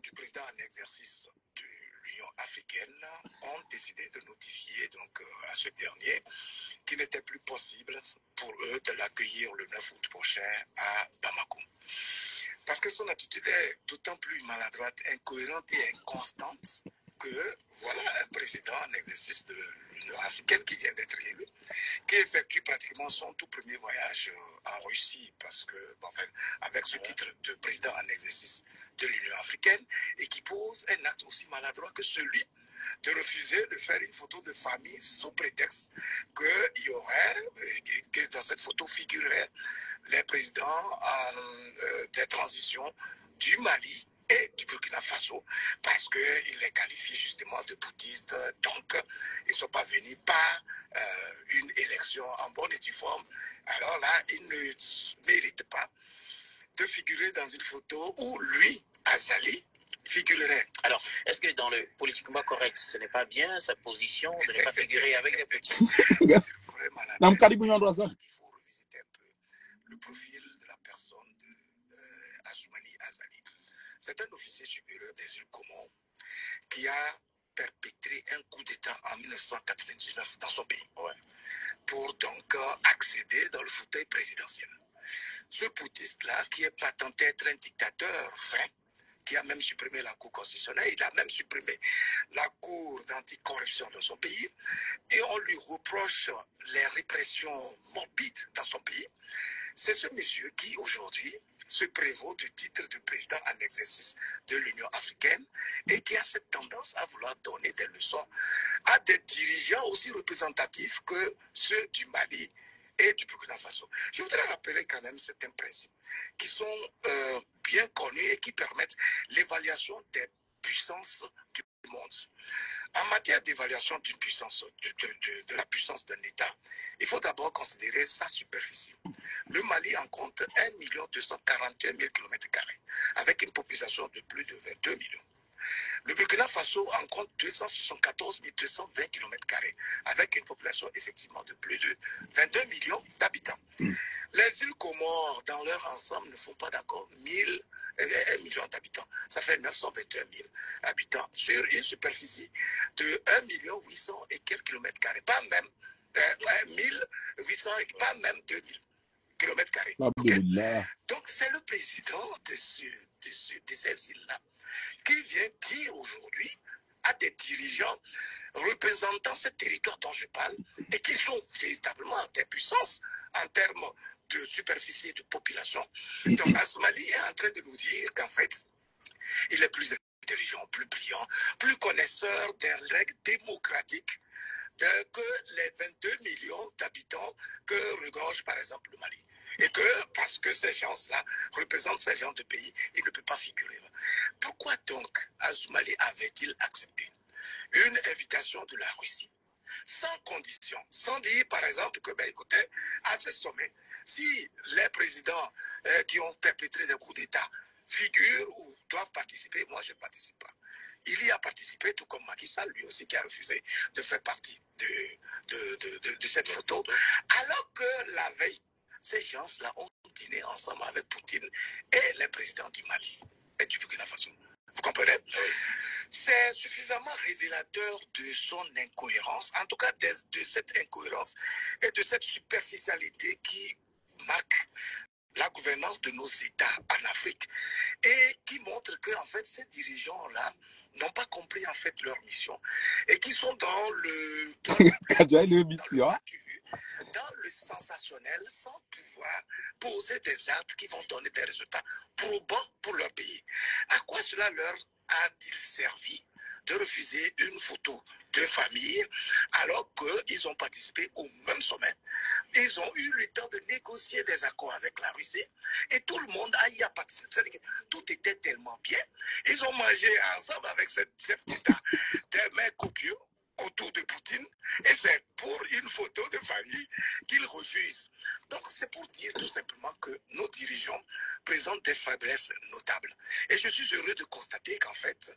du président en exercice de l'Union africaine, ont décidé de notifier donc, euh, à ce dernier qu'il n'était plus possible pour eux de l'accueillir le neuf août prochain à Bamako. Parce que son attitude est d'autant plus maladroite, incohérente et inconstante que voilà un président en exercice de l'Union africaine qui vient d'être élu, qui effectue pratiquement son tout premier voyage, euh, en Russie, parce que, bon, enfin, avec ce titre de président en exercice de l'Union africaine, et qui pose un acte aussi maladroit que celui de refuser de faire une photo de famille sous prétexte qu'il y aurait, euh, que dans cette photo figureraient les présidents, euh, euh, des transitions du Mali et du Burkina Faso, parce qu'il les qualifie justement de bouddhistes, donc ils ne sont pas venus par, euh, une élection en bonne et due forme. Alors là, ils ne méritent pas de figurer dans une photo où lui, Azali, figurerait. Alors, est-ce que dans le politiquement correct, ce n'est pas bien sa position de ne pas figurer avec des bouddhistes ? C'est une vraie maladresse. Namkaribu, nyondo Azali. Il faut revisiter un peu le profil de la personne de, euh, Assoumani Azali. C'est un officier supérieur des îles Comores qui a perpétré un coup d'État en mille neuf cent quatre-vingt-dix-neuf dans son pays, ouais, pour donc, euh, accéder dans le fauteuil présidentiel. Ce putschiste-là, qui est patenté être un dictateur fin, qui a même supprimé la Cour constitutionnelle, il a même supprimé la Cour d'anticorruption dans son pays, et on lui reproche les répressions morbides dans son pays. C'est ce monsieur qui, aujourd'hui, se prévaut du titre de président en exercice de l'Union africaine et qui a cette tendance à vouloir donner des leçons à des dirigeants aussi représentatifs que ceux du Mali et du Burkina Faso. Je voudrais rappeler quand même certains principes qui sont, euh, bien connus et qui permettent l'évaluation des puissance du monde. En matière d'évaluation d'une puissance, de, de, de, de la puissance d'un État, il faut d'abord considérer sa superficie. Le Mali en compte un million deux cent quarante et un mille kilomètres carrés, avec une population de plus de vingt-deux millions. Le Burkina Faso en compte deux cent soixante-quatorze mille deux cent vingt kilomètres carrés, avec une population effectivement de plus de vingt-deux millions d'habitants. Les îles Comores, dans leur ensemble, ne font pas d'accord mille, euh, un million d'habitants. Ça fait neuf cent vingt et un mille habitants sur une superficie de un million huit cents et quelques kilomètres carrés. Pas même, euh, ouais, mille huit cents et pas même deux mille kilomètres carrés. Ok ? Alhamdulillah. Donc, c'est le président de, ce, de, ce, de ces îles-là qui vient dire aujourd'hui à des dirigeants représentant ce territoire dont je parle et qui sont véritablement des puissances en termes de superficie et de population. Donc, Azali est en train de nous dire qu'en fait, il est plus intelligent, plus brillant, plus connaisseur des règles démocratiques, euh, que les vingt-deux millions d'habitants que regorge par exemple le Mali. Et que, parce que ces gens-là représentent ces genres de pays, il ne peut pas figurer. Pourquoi donc Azumali avait-il accepté une invitation de la Russie sans condition, sans dire par exemple que, ben, écoutez, à ce sommet, si les présidents, euh, qui ont perpétré des coups d'État figurent ou doivent participer, moi je ne participe pas. Il y a participé, tout comme Macky Sall, lui aussi, qui a refusé de faire partie de, de, de, de, de cette photo. Alors que la veille, ces gens-là ont dîné ensemble avec Poutine et les présidents du Mali et du Burkina Faso. Vous comprenez ? C'est suffisamment révélateur de son incohérence, en tout cas des, de cette incohérence et de cette superficialité qui marque la gouvernance de nos États en Afrique et qui montre que, en fait, ces dirigeants-là n'ont pas compris, en fait, leur mission et qui sont dans le, dans le, dans le, dans le sensationnel, sans pouvoir poser des actes qui vont donner des résultats probants pour leur pays. À quoi cela leur a-t-il servi de refuser une photo de famille alors qu'ils ont participé au même sommet ? Ils ont eu le temps de négocier des accords avec la Russie et tout le monde a y a participé. C'est-à-dire que tout était tellement bien. Ils ont mangé ensemble avec ce chef d'État des mets copieux autour de Poutine et c'est pour une photo de famille qu'ils refusent. Donc c'est pour dire tout simplement que nos dirigeants présentent des faiblesses notables. Et je suis heureux de constater qu'en fait,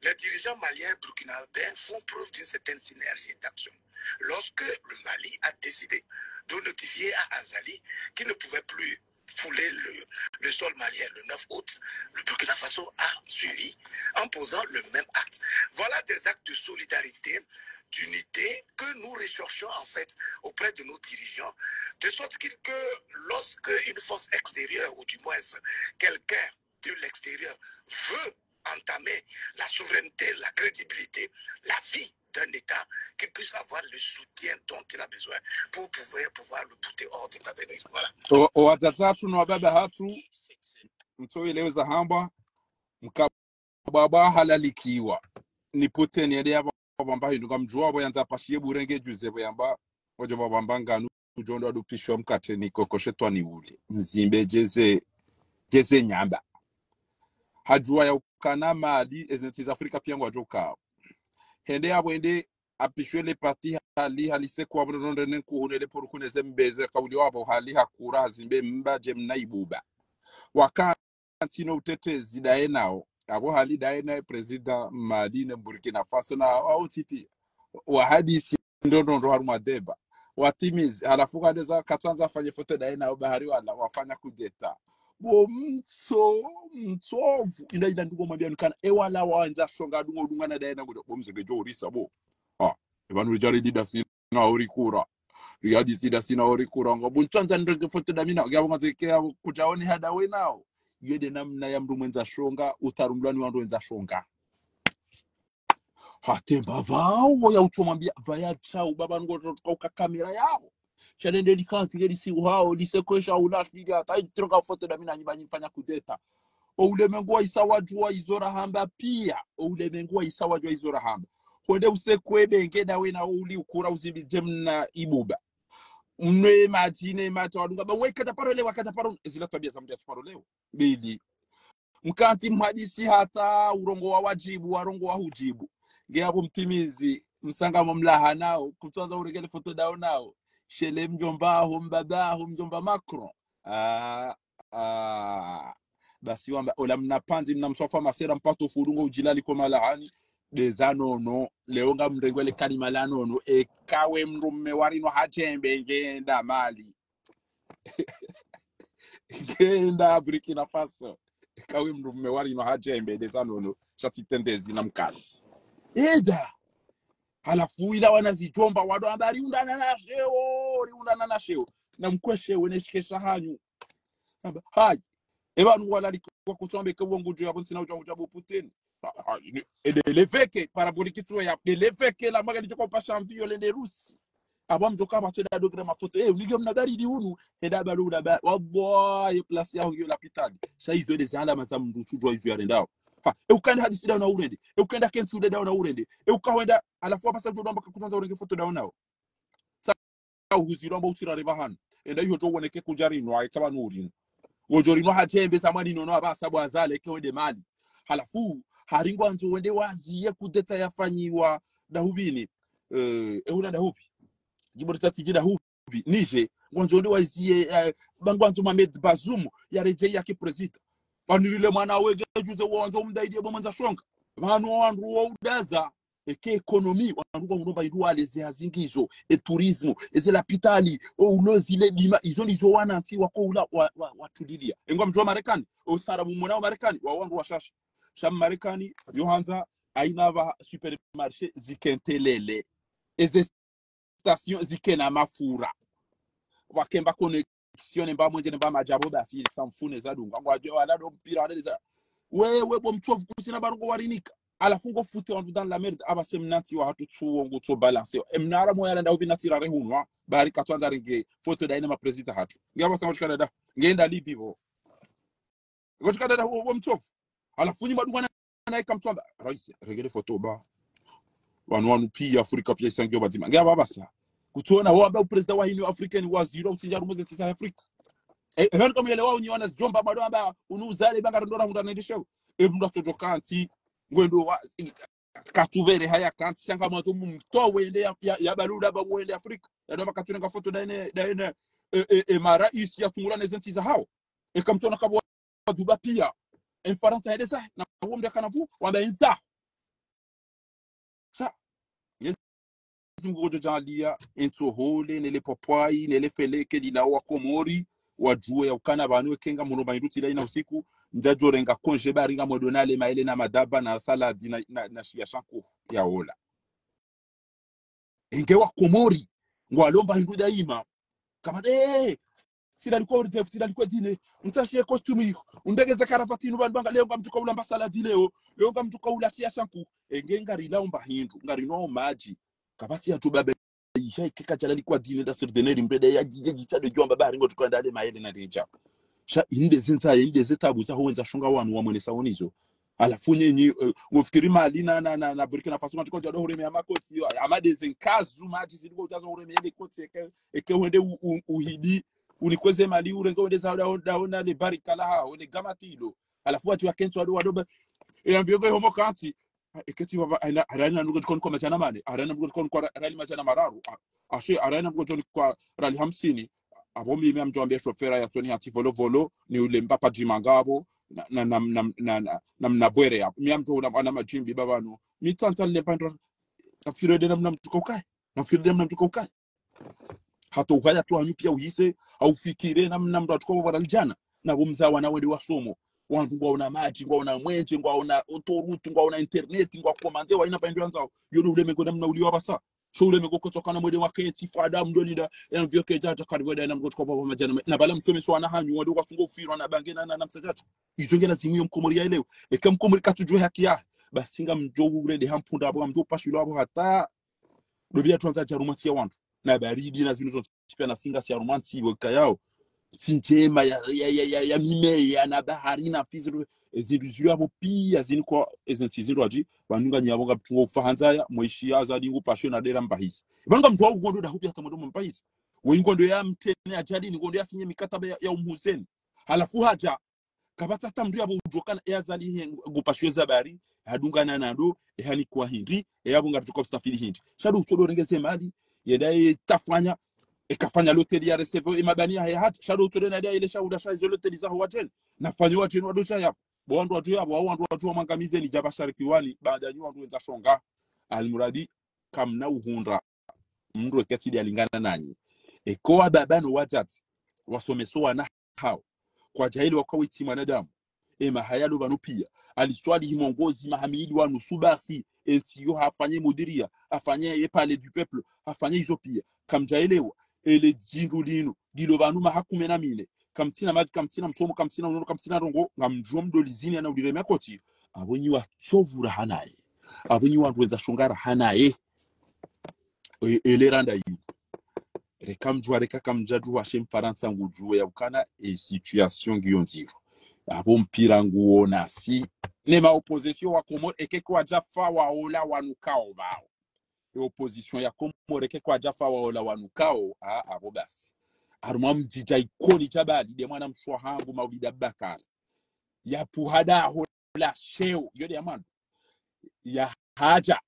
les dirigeants maliens et burkinabés font preuve d'une certaine synergie d'action. Lorsque le Mali a décidé de notifier à Azali qu'il ne pouvait plus fouler le, le sol malien le neuf août, le Burkina Faso a suivi en posant le même acte. Voilà des actes de solidarité, d'unité que nous recherchons en fait auprès de nos dirigeants, de sorte que, que lorsque une force extérieure, ou du moins quelqu'un de l'extérieur veut entamer la souveraineté, la crédibilité, la vie d'un État, qu'il puisse avoir le soutien dont il a besoin pour pouvoir, pouvoir le bouter hors d'état de nuire. Voilà. O, o wadzadze hatru no wababa hatru, mtsoelewe zahambwa, mkabwabwa halalikiwa. Ni Poutine yende yapvo pvamba hindru ngamdjuwa pvo yandza pashiye burenge djuze pvo yamba, wadjo pvo pvamba nganu, udjo ndo adupishwa mkatre ni kokoshe twani ule. Mzimbe djeze, djeze nyamba. Hadjuwa ya ukana Mali, eze ntsi za Afrika piya ngwadjo kao. Hende yapvo hende apishwe le parti hali, hali se kuwa pvo nonde ne nkuhu ne le puru kune ze mbeze kauliwa pvo hali hakura hazimbe mba dje mna ibuba. Wakantsi no utetezi daye nao. Apvo hali daye naye président Mali ne Burkina Faso na wa O T P. Wahadisi ndo ndo ndo harumwa deba. Watimizi, halafu kandeza katsandza afanye foto daye nao bahari wala wafanya kudeta. Bo mtso, mtsovu, inda inda ndugo mwambia nukana, e wala wandza shonga dungo dunga na daye na gudo, bo mzege djo urisa bo. Ah, e pvanu ridjari dida sina orikura. Riyadisi da sina orikura ngo. Bo ntsandza ndrenge foto da mina, ngiya bo ngazeke ya kudjaone hada we nao. Yede namna ya mndru mwendza shonga, utarumlwani wandru wendza shonga. Hatemba pvao ya utsomwambia, pvaya tsau, baba ngo tsoka uka kamera yao. Sha lende likantsi, leli si uhao, lisekwesha ulashi, lili hata itroka foto da mina nyiba nyifanya kudeta. O ulemengu wa isa wadjuwa izo rahamba piya. O ulemengu wa isa wadjuwa izo rahamba. Hwende usekwe benge dawe na o uli ukura uzimbi dje mna ibuba. Mnwe madjine mata wadunga. Ba we kata paro lewa, kata paro. Ezila twabiya za mndru ya tsi paro lewa. Beli. Mkantsi mhadisi hata urongowa wadjibu, warongowa hudjibu. Nge apvo mtimizi, msanga mo mlaha nao, kutsandza urenge le foto dao nao. Shele mdjomba aho, mbaba aho, mdjomba Macron. Ah, ah. Basi wamba, ola mna pvandzi, mna mswafa masera, mpatso fudungo udjilali ko malahani. Ndeza nono, leo ngamrengwe le kalima la nono, eka we mdrume wa rino hadjembe ngenda Mali. Ngenda Burkina Faso. Eka we mdrume wa rino hadjembe, ndeza nono, sha tsi tendezi na mkasi. Eda. Halafu ila wana zidjomba, wado amba riundana na sheo, riundana na sheo. Na mkweshe wene shikesha hanyu. Amba, hai. Eba nungu wala liko kwa kutsombe ke wongu djo ya bonsi na udja udja bo Putin. Ah, ah, ne-, e de leveke, parabolique tso ya, de leveke, la maga lidjo kwa pasha mvio lende Rusi. Apvo mdjoka pvatso eda dogre mafoto. Eh, unige mna baridi unu. Eda balu una ba-, wallahi, place yaho yo lapitali. Sha izo nde zalama za mdru sudjwa izo yarendao. Ha, e ukanda hadisi dao na urende. E ukanda kentsi ude dao na urende. E ukawenda, halafu wapvasa djo dwamba kakutsandza urenge foto dao nao. Sa uhuziro amba utsira reba hanu. Enda iho djo woneke kudja rino, aika pvanu urino. Wodjo rino hadjembe sa mwani nono apvasa bo Azali ke wende Mali. Halafu, hari ngwandzo wende waziye kudeta yafanyiwa dahupvini. Eh, e hula dahupvi. Djimbo ritati dji dahupvi. Niger, ngwandzo wende waziye, eh, ba ngwandzo Mohamed Bazoum, yaredjeyi yake prezida. Pvanu rile mwana wege djuze wandzo mdaidi ebo mwandzo shonga. Pvanu wandru wo udaza, eke économie, wandru kwa mdromba idu wale ze hazi ngizo, e tourisme, eze lapitali, o ulozi le dima, izo ndizo wanantsi wako ula wa, wa, watulilia. Engwa mdjuwa Marekani, o ustaarabu mwona wa Marekani, wa wandru washashi. Sha Marekani, yo handza, aina pva supermarché zikentelele. Eze station zikena mafura. Wakemba connexion mba mwenje mba madjabo basi samfune zadunga. Ngwadjo wala do mpira wala za. Wewe bo mtsovu kusina barongo warinika. Halafu ngo fute wandru dans la merde, apvasa mnantsi wahatru tsuwo ngutso balancer. Emnara moya landa ubi nasira rehunwa. Bari katswandza renge foto daine ma prezida hatru. Nge apvasa ngo tsikana da. Ngenda Libi bo. Ngo tsikana da wo, wo mtsovu. Halafu nyi madungana naye kamtswamba. Raisi, renge le foto ba. Wanu wanu pia Afrika pia isangiyo pvadzima. Nge apvasa. Kutsona, wo amba uprezida wa Union Africaine waziro, utsinja harumwa ze ntsi za Afrika. E, e, pvanu kamuyele wao nyi wana zidjomba, bado amba, unu uzale, banga rondora hundra nendeshewo. E, mdru atsodjo kantsi, ngwendo wa, katsupvere haya kantsi, sha ngamwandzo mumtowe wende ya, ya, ya baluda ba wende Afrika. Ya ndo amba katsurenga foto daine, daine, e, e, e, maraisi ya tsungula ne ze ntsi za hawo. E, kamtsona kabo wa duba pia. E, Mfarantsa yende sa, na wo mdru akana pvu, wamba enza. Sha, Mwenyezi Mungu ngodjo djaaliya, entsohole, nele pwapwayi, nele feleke, lila wa Komori, wadjuwe ya ukana pvanu eke ngamwono pvahindru tsi la ina usiku, ndjadjo renga konje bari ngamwendo nale maele na madaba na saladi na, na, na shiya shanku ya ola. Enge wa Komori, ngwalomba hindru daima. Kama, eh, sila liko ordef, sila liko dine. Mtashiye costume iyo. Undegeze karavati inu pvanu banga, leo ngamdjuka ula mba saladi leo. Leo ngamdjuka ula shiya shanku. Enge ngarilomba hindru, ngarinwa madji. Kapvatsi ya tuba be, isha ike kadjala likwa dine da sirdeneri mbrede ya djidje djitsa de djwamba bari ngo tukanda ale maele na deja. Sha inde zintsa, inde ze tabu za huwenza shonga wanu wamwenesa wonizo. Halafu nyenyi, eh, ngofikiri Mali na, na, na, na Burkina Faso, matuko djado hureme ya makotsi, ama de zenkazu, madji ziliko udjazo hureme ya de kotsi, eke, eke wende u, u, uhidi, unikweze mali, urenge wende za, da, da, ona le barika la hao, le gamatilo. Halafu wati wakentsi wado, wado, ba, e, amvio kwe homo kantsi. Ah, eketi baba, aina, arani na nuko dikoni kwa madjana mane, arani na nuko dikoni kwa ra-, rali madjana mararu. Ah, ashe, arani na nuko dikoni kwa rali hamsini. Apvo mimi amdjwambe shofera ya tsoni hati volo volo, ni ule mbapa djimanga apvo, na, na, na, na, na, na, na mna bwere ya. Mi amdjo ula mwana madjimbi baba no. Mi tsantsa le mpandra, nafikiri de na mna mtuka ukaye. Nafikiri de na mna mtuka ukaye. Hata uhaya tu hanyu pia uhise, haufikire na mna mdru atuka wabara lijana. Na bo mza wana wende wasomo. Wandru ngwaona madji, ngwaona mwenje, ngwaona autoroute, ngwaona internet, ngwa commande, waina pvahindru yandzao. Yo de ulemengo na mna uliwa pvasa. Sho ulemengo kotsoka na mwende wakentsi, fada mdru linda, ya mvio kedjadja, kari wende na mdru atuka wabara madjana. Na bala msome swana hanyu, wende wasungo ufirwa na bange na, na, na msadjadja. Izo nge lazimu yo mkomori ya elewe. Eka mkomori katsudjuwa haki ya. Basi ngamdjo urende hampunda apvo, ngamdjo upashilwa apvo hata. Dobi ya tuandza dja harumwa ntsi ya wandru. Na baridi na zinu zontsi pia na singa si harumwa ntsi weka yao. Ntsi ndjema ya, ya, ya, ya, ya mimeya na bahari na fizi. Ezindru zilio apvo pia zinu kwa, eze ntsi zindru adji, pvanu nganyi apvo ngapvungo ufa handzaya, mweshi ya Azali ngu pasho na dera mbahisi. Pvanu ngamdjo wa ngondo da hupvi hata mwendo mbahisi. We ngondo ya mtene ajali ni ngondo ya sinye mikataba ya, ya umhuzeni. Halafu hadja, Kapvatsi hata mndru yapvo udjuwa ukana e Azali he ngupashiyo ze habari, hadungana nando, e hanikwa hindri, e yapvo ngaridjo ka ustafidi hindri. Sha ndo utsodo renge ze mali, yende ye tafanya, e kafanya loteli ya recevoir, e mabani yahe hata, sha ndo utsodo nadi ya ile shahuda sha izo loteli zaho wadjeni, na fanyo wadjeni wado sha yapvo. Bo wandru wadjo yapvo, wao wandru wadjo wamwangamize ni djaba sharikiwani, baada nyi wandru wendza shonga. Almuradi, kamna uhundra mndru eka tsi ndo yalingana nanyi. Eka wababa no wadzadze, wasomeso wana hawo. Kwadjayili waka wetsi mwanadamu. E mahaya lo pvanu piya. Ali Swalihi Mwongozi maha mili wa nusu basi. Entsi yo hafanye mudiria, hafanye e Palais du Peuple, hafanye izo piya. Kamdjaelewa, ele djindru linu, ndilo pvanu maha kume na mine. Kamtsina madji, kamtsina msomo, kamtsina unono, kamtsina ndrongoo, ngamdjo mdolizini ana uliremea koti. Apvo nyi watsovu raha naye. Apvo nyi wandru wendza shonga raha naye. E, ele randa yi. Reka mdjuwa, reka kamdjadjuwa, she Mfarantsa ngudjuwe ya ukana, e situation ngiyo ndziro. Apvo mpira nguwo nasi. Ne ma opposition wa Komori, eke kwadjafa waola wanu kao pvao. E opposition ya Komori, eke kwadjafa waola wanu kao, a, apvo basi. Harumwa mdji dja Ikoni dja Bali, nde mwana mshe wahangu Maulida Bakari. Yapvo hada aho la sheo, yo nde ya mwana. Ya hadja,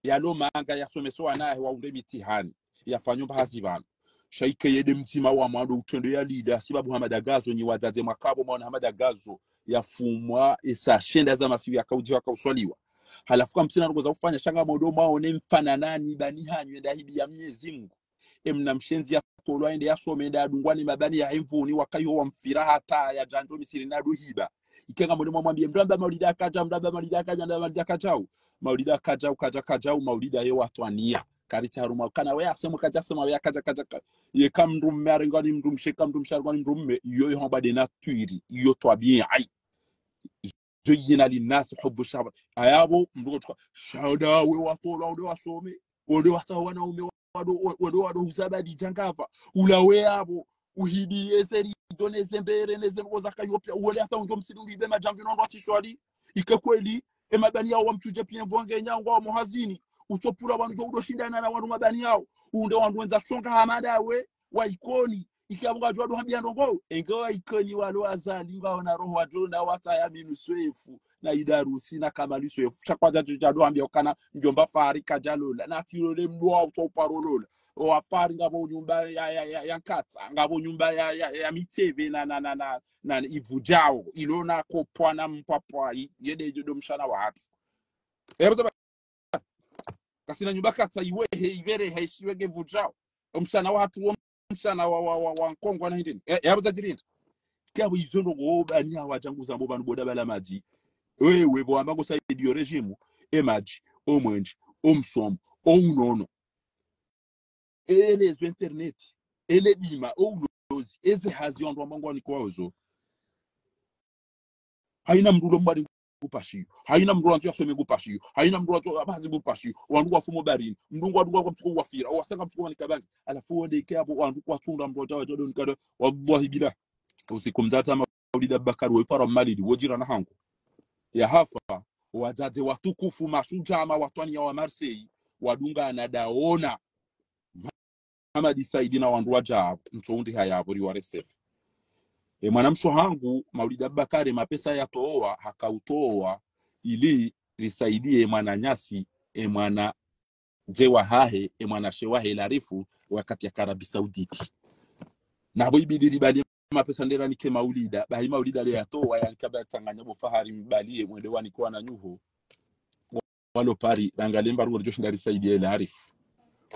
yalo manga, yasomeso wana hahe, wahundre mitihani, yafanyo mbahazi pvanu. Sha ike ye nde mdzima wa mwando utrendo ya lida, sibabu Hamada Gazo, nyi wadzadze mwaka pvo mwaona Hamada Gazo yafumwa esa shenda za masiku yaka udziwa, yaka uswaliwa. Halafu kamtsina ndrongoo za ufanya, sha ngamwodo mwaone mfananani pvani hanyu enda hibiya Mnyezi Mungu. E mna mshenzi yatolwa ende yasome, ende yadungwa ni mabani yahe mvuni, wakayo wamfira hata yadjandjo Misiri nado hiba. Ike ngamwone mwamwambiye, mndru amba Maulida kadja, mndru amba Maulida kadja, mndru amba Maulida kadjau. Maulida kadjau, kadja kadjau, Maulida ye watwaniya. Karitsi harumwa ukana we asema kadja sema, we kadja kadja ka-, yeka mndru mme harengwa ni mndru mshe, eka mndru mshe harengwa ni mndru mme, iyo yo hamba nde nature, iyo twabiya. Ayi. Zuyyina linnasi hubbu shahawati. Ayapvo, mndru kotsuka, sha nda we watolwa, ule wasome, ule wasa wanaume, wado, wado, wado huzabadi djangapva. Ula we apvo, uhibiye ze rido, ne ze mbere, ne ze ndrongoo zakayo piya, ule hata undjo msiri uhibe madjamvi no wandru watsi swali. Ike kweli, e mabani yawo wamtsudje piya mvwange nyangu wa mohazini. Utsopvura wandru djo udo shindana na wandru mabani yawo. Unde wandru wendza shonga Hamada we, wa Ikoni. Ike apvo ngadjo wado hambiya ndrongoo. Enge wa Ikoni walo Azali ngwaona roho wadjo na watsa ya minu swefu. Na Idarusi, na Kamali swefu. Sha kwadja djo djado hambiya ukana mdjomba Fahari kadja lola. Na tsi lole mdru wa utso uparo lola. Wa Fahari ngapvo nyumba ya, ya, ya, ya nkatsa. Ngapvo nyumba ya, ya, ya mitseve na, na, na, na, na ivudjao. Ilo na kopwa na mpwapwa. I-, ye nde djo ndo mshana wahatru. E, basa ba-, kasina nyumba katsa iwehe, iverehe, ishiweke vudjao. Omshana wahatru wo mshana wa, wa, wa, wa Nkongo na hindrini. E, yapvo zadjirinda. Kiyapvo izo ndrongoo pvani hawadja nguzambo pvanu boda bala madji. Wewe, pvo wamba ngo saidiyo régime, e madji, o mwenje, o msomo, o unono. Ele zo internet, ele dima, o ulozi, eze hazi wandru wamba ngwanikwawo zo. Hayina mndru ulo mbali ngupashiyo. Hayina mndru wandzo yasome ngupashiyo. Hayina mndru wandzo yabhazi ngupashiyo. Wandru wafumo barini. Mndru ngwadunga kwa mtsuko wafira. Wasanga mtsuko wanika bangi. Halafu wonde ike apvo wandru kwatsunda mndru wadja wadja ndo nikado. Wallahi bila. Usiku mdzadze Maulida Bakari wa ipara malidi. Wodjirani hangu. Ya hafa. Wadzadze watukufu mashudjaa ma watwaniya wa Marseille. Wadungana ndaona. Hamadi Saidi na wandru wadjao, mtso undi haya apvo riwa recevoir. E mwana mshe wahangu, Maulida Bakari, mapesa yatowa, hakautowa, ili risaidiye mwananyasi, e mwana ndje wahahe, e mwanashe wahe Larifu, wakati yaka Arabie Saoudite. Na apvo ibidi ribali mapesa nde ranike Maulida, bahi Maulida le yatowa, yanika ba tsanganya bo Fahari mbali ye mwende wanike wananyuho. Walo Paris, rangaliye mba ruwo ridjo shinda risaidiye Larifu.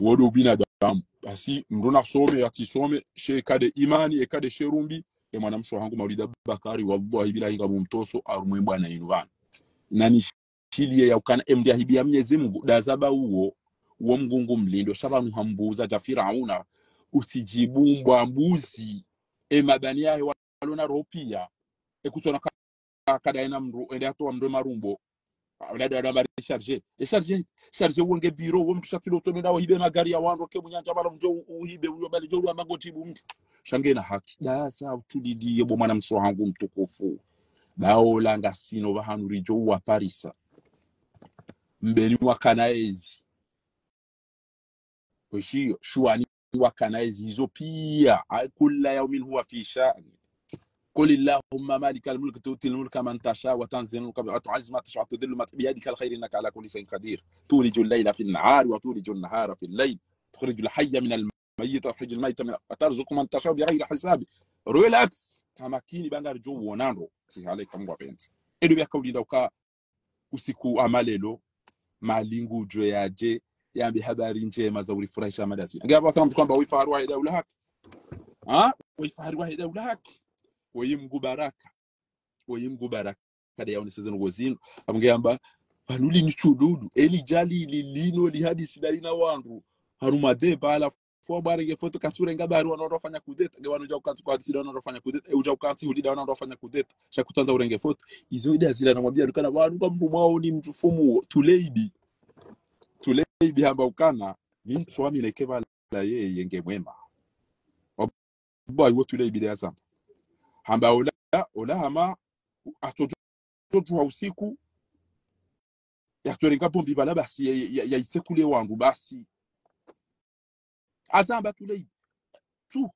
Wo ndo ubinadamu. Basi, mndru nasome, yatsisome, she eka nde imani, eka nde sherumbi, e mwana mshe wahangu Maulida Bakari, wallahi billahi ngamumtoso, harumwa e mbwana inu pvanu. Na nishiliye ya ukana, e mndru yahibiya Mnyezi Mungu, ndazaba uwo, uwo Mngu ngumlindo, sha pvanu hambuza dja Firauna, usidjibu mbwa mbuzi, e mabani yahe walona roho piya, e kutsona ka-, kada ena mndru, ende hatowa mndru e marumbo. Wala nda, nda mari chargé. E chargé, chargé wenge biro, wo mndru shatsi lo tsono nda wahibe magari ya wandru, ke munyanja bala mdjo u-, uhibe, uyo bala djo uwa mango djibu mndru. Sha ngena haki. Ndasa utulidiye bo mwana mshe wahangu mtukufu. Baola ngasino pvahanu ridjo uwa parisa. Mbeni wakana ezi. Weshiyo, shuwani wakana ezi izo piya. Ay, kulla yaumin huwa fi sha'ni. قل اللهم مالك الملك تؤتي الملك من تشاء وتنزع الملك وتعز من تشاء وتذل من تشاء بيدك الخير إنك على كل شيء قدير تولج الليل في النهار وتولج النهار في الليل تخرج الحي من الميت وتخرج الميت من وترزق من تشاء بغير حساب. Relax. Kamakini ba ngaridjo wona ndro tsi hale eka Mngu apvendze. Ndo pvwa kaulindra uka usiku wa malelo, Mali ngudjo yadje, yambe habari ndjema za urifurahisha madasi. Nge apvasa mndru hamba weye fahari wahe daula haki. Ha? Weye fahari wahe daula haki. Weye Mngu baraka. Weye Mngu baraka. Kade yaonesa zinu ngozinu. Apvo nge yamba, pvanu lini tshululu. Eli djali lilino lihadisi dayina wandru. Harumwa deba halafu wamba urenge foto, kantsi urenga habari wanu wandru wafanya kudeta. Nge wanu udja ukantsi uhadisi dayina wandru wafanya kudeta. E udja ukantsi hudji dayina wandru wafanya kudeta. Sha kutsandza urenge foto. Izo ida zila namwambia ukana wanu ka mndru mwaoni mndru fumu wo. Tuleibi. Tuleibi hamba ukana. Mi mndru wami neke pvala yeye nge mwema. Wamba iwo Tuleibi de yazamba. Hamba ola, ola hama, atsodjo, atsodjuha usiku, yatsorenga bombi pvala basi, ya, ya, ya isekule wandru basi. Azamba Tuleibi. Tu.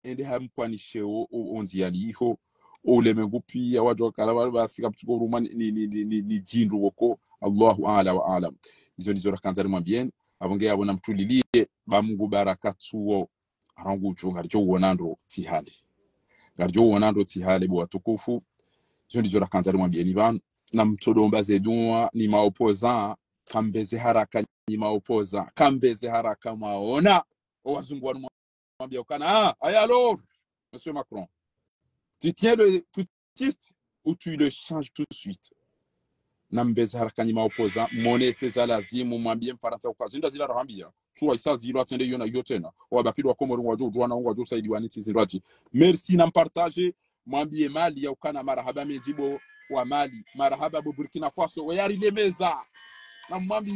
Ende hamkwanishe o, o, o ndzia liho. O ulemengu pia wadjo kala pvala basi kapvatsi ko urumwa ni, ni, ni, ni, ni, ni djindru woko. Allahu a'la wa a'lam. Izo ndizo rakandza rimwambieni. Apvo nge yapvo namtulilie. Ba Mngu baraka tsuwo. Rangu udjo ngaridjo wona ndro tsi hale. Ngaridjo wona ndro tsi hale bo watukufu. Izo ndizo rakandza rimwambieni pvanu. Namtsodomba ze dua nyi ma opposants. Kambe ze haraka nyi ma opposants. Kambe ze haraka mwaona. O wazungu wanu mwambia ukana. Ah, ayi alors, Monsieur Macron. Tu tiens le putschiste ou tu le changes tout de suite. Nambe ze haraka nyi ma opposants, monese za lazimu, mwambie Mfarantsa uka zindru zila rahambia. Tsuwa isa zilo atsende iyo na iyo tsena. Wabaki wa Komori ngwadjo udjuwa na ngwadjo usaidiwa ni tsi zindru ati. Merci na mpartage, mwambie Mali ya ukana marahaba mendji bo wa Mali. Marahaba bo Burkina Faso, we yarilemeza. Na mwambie.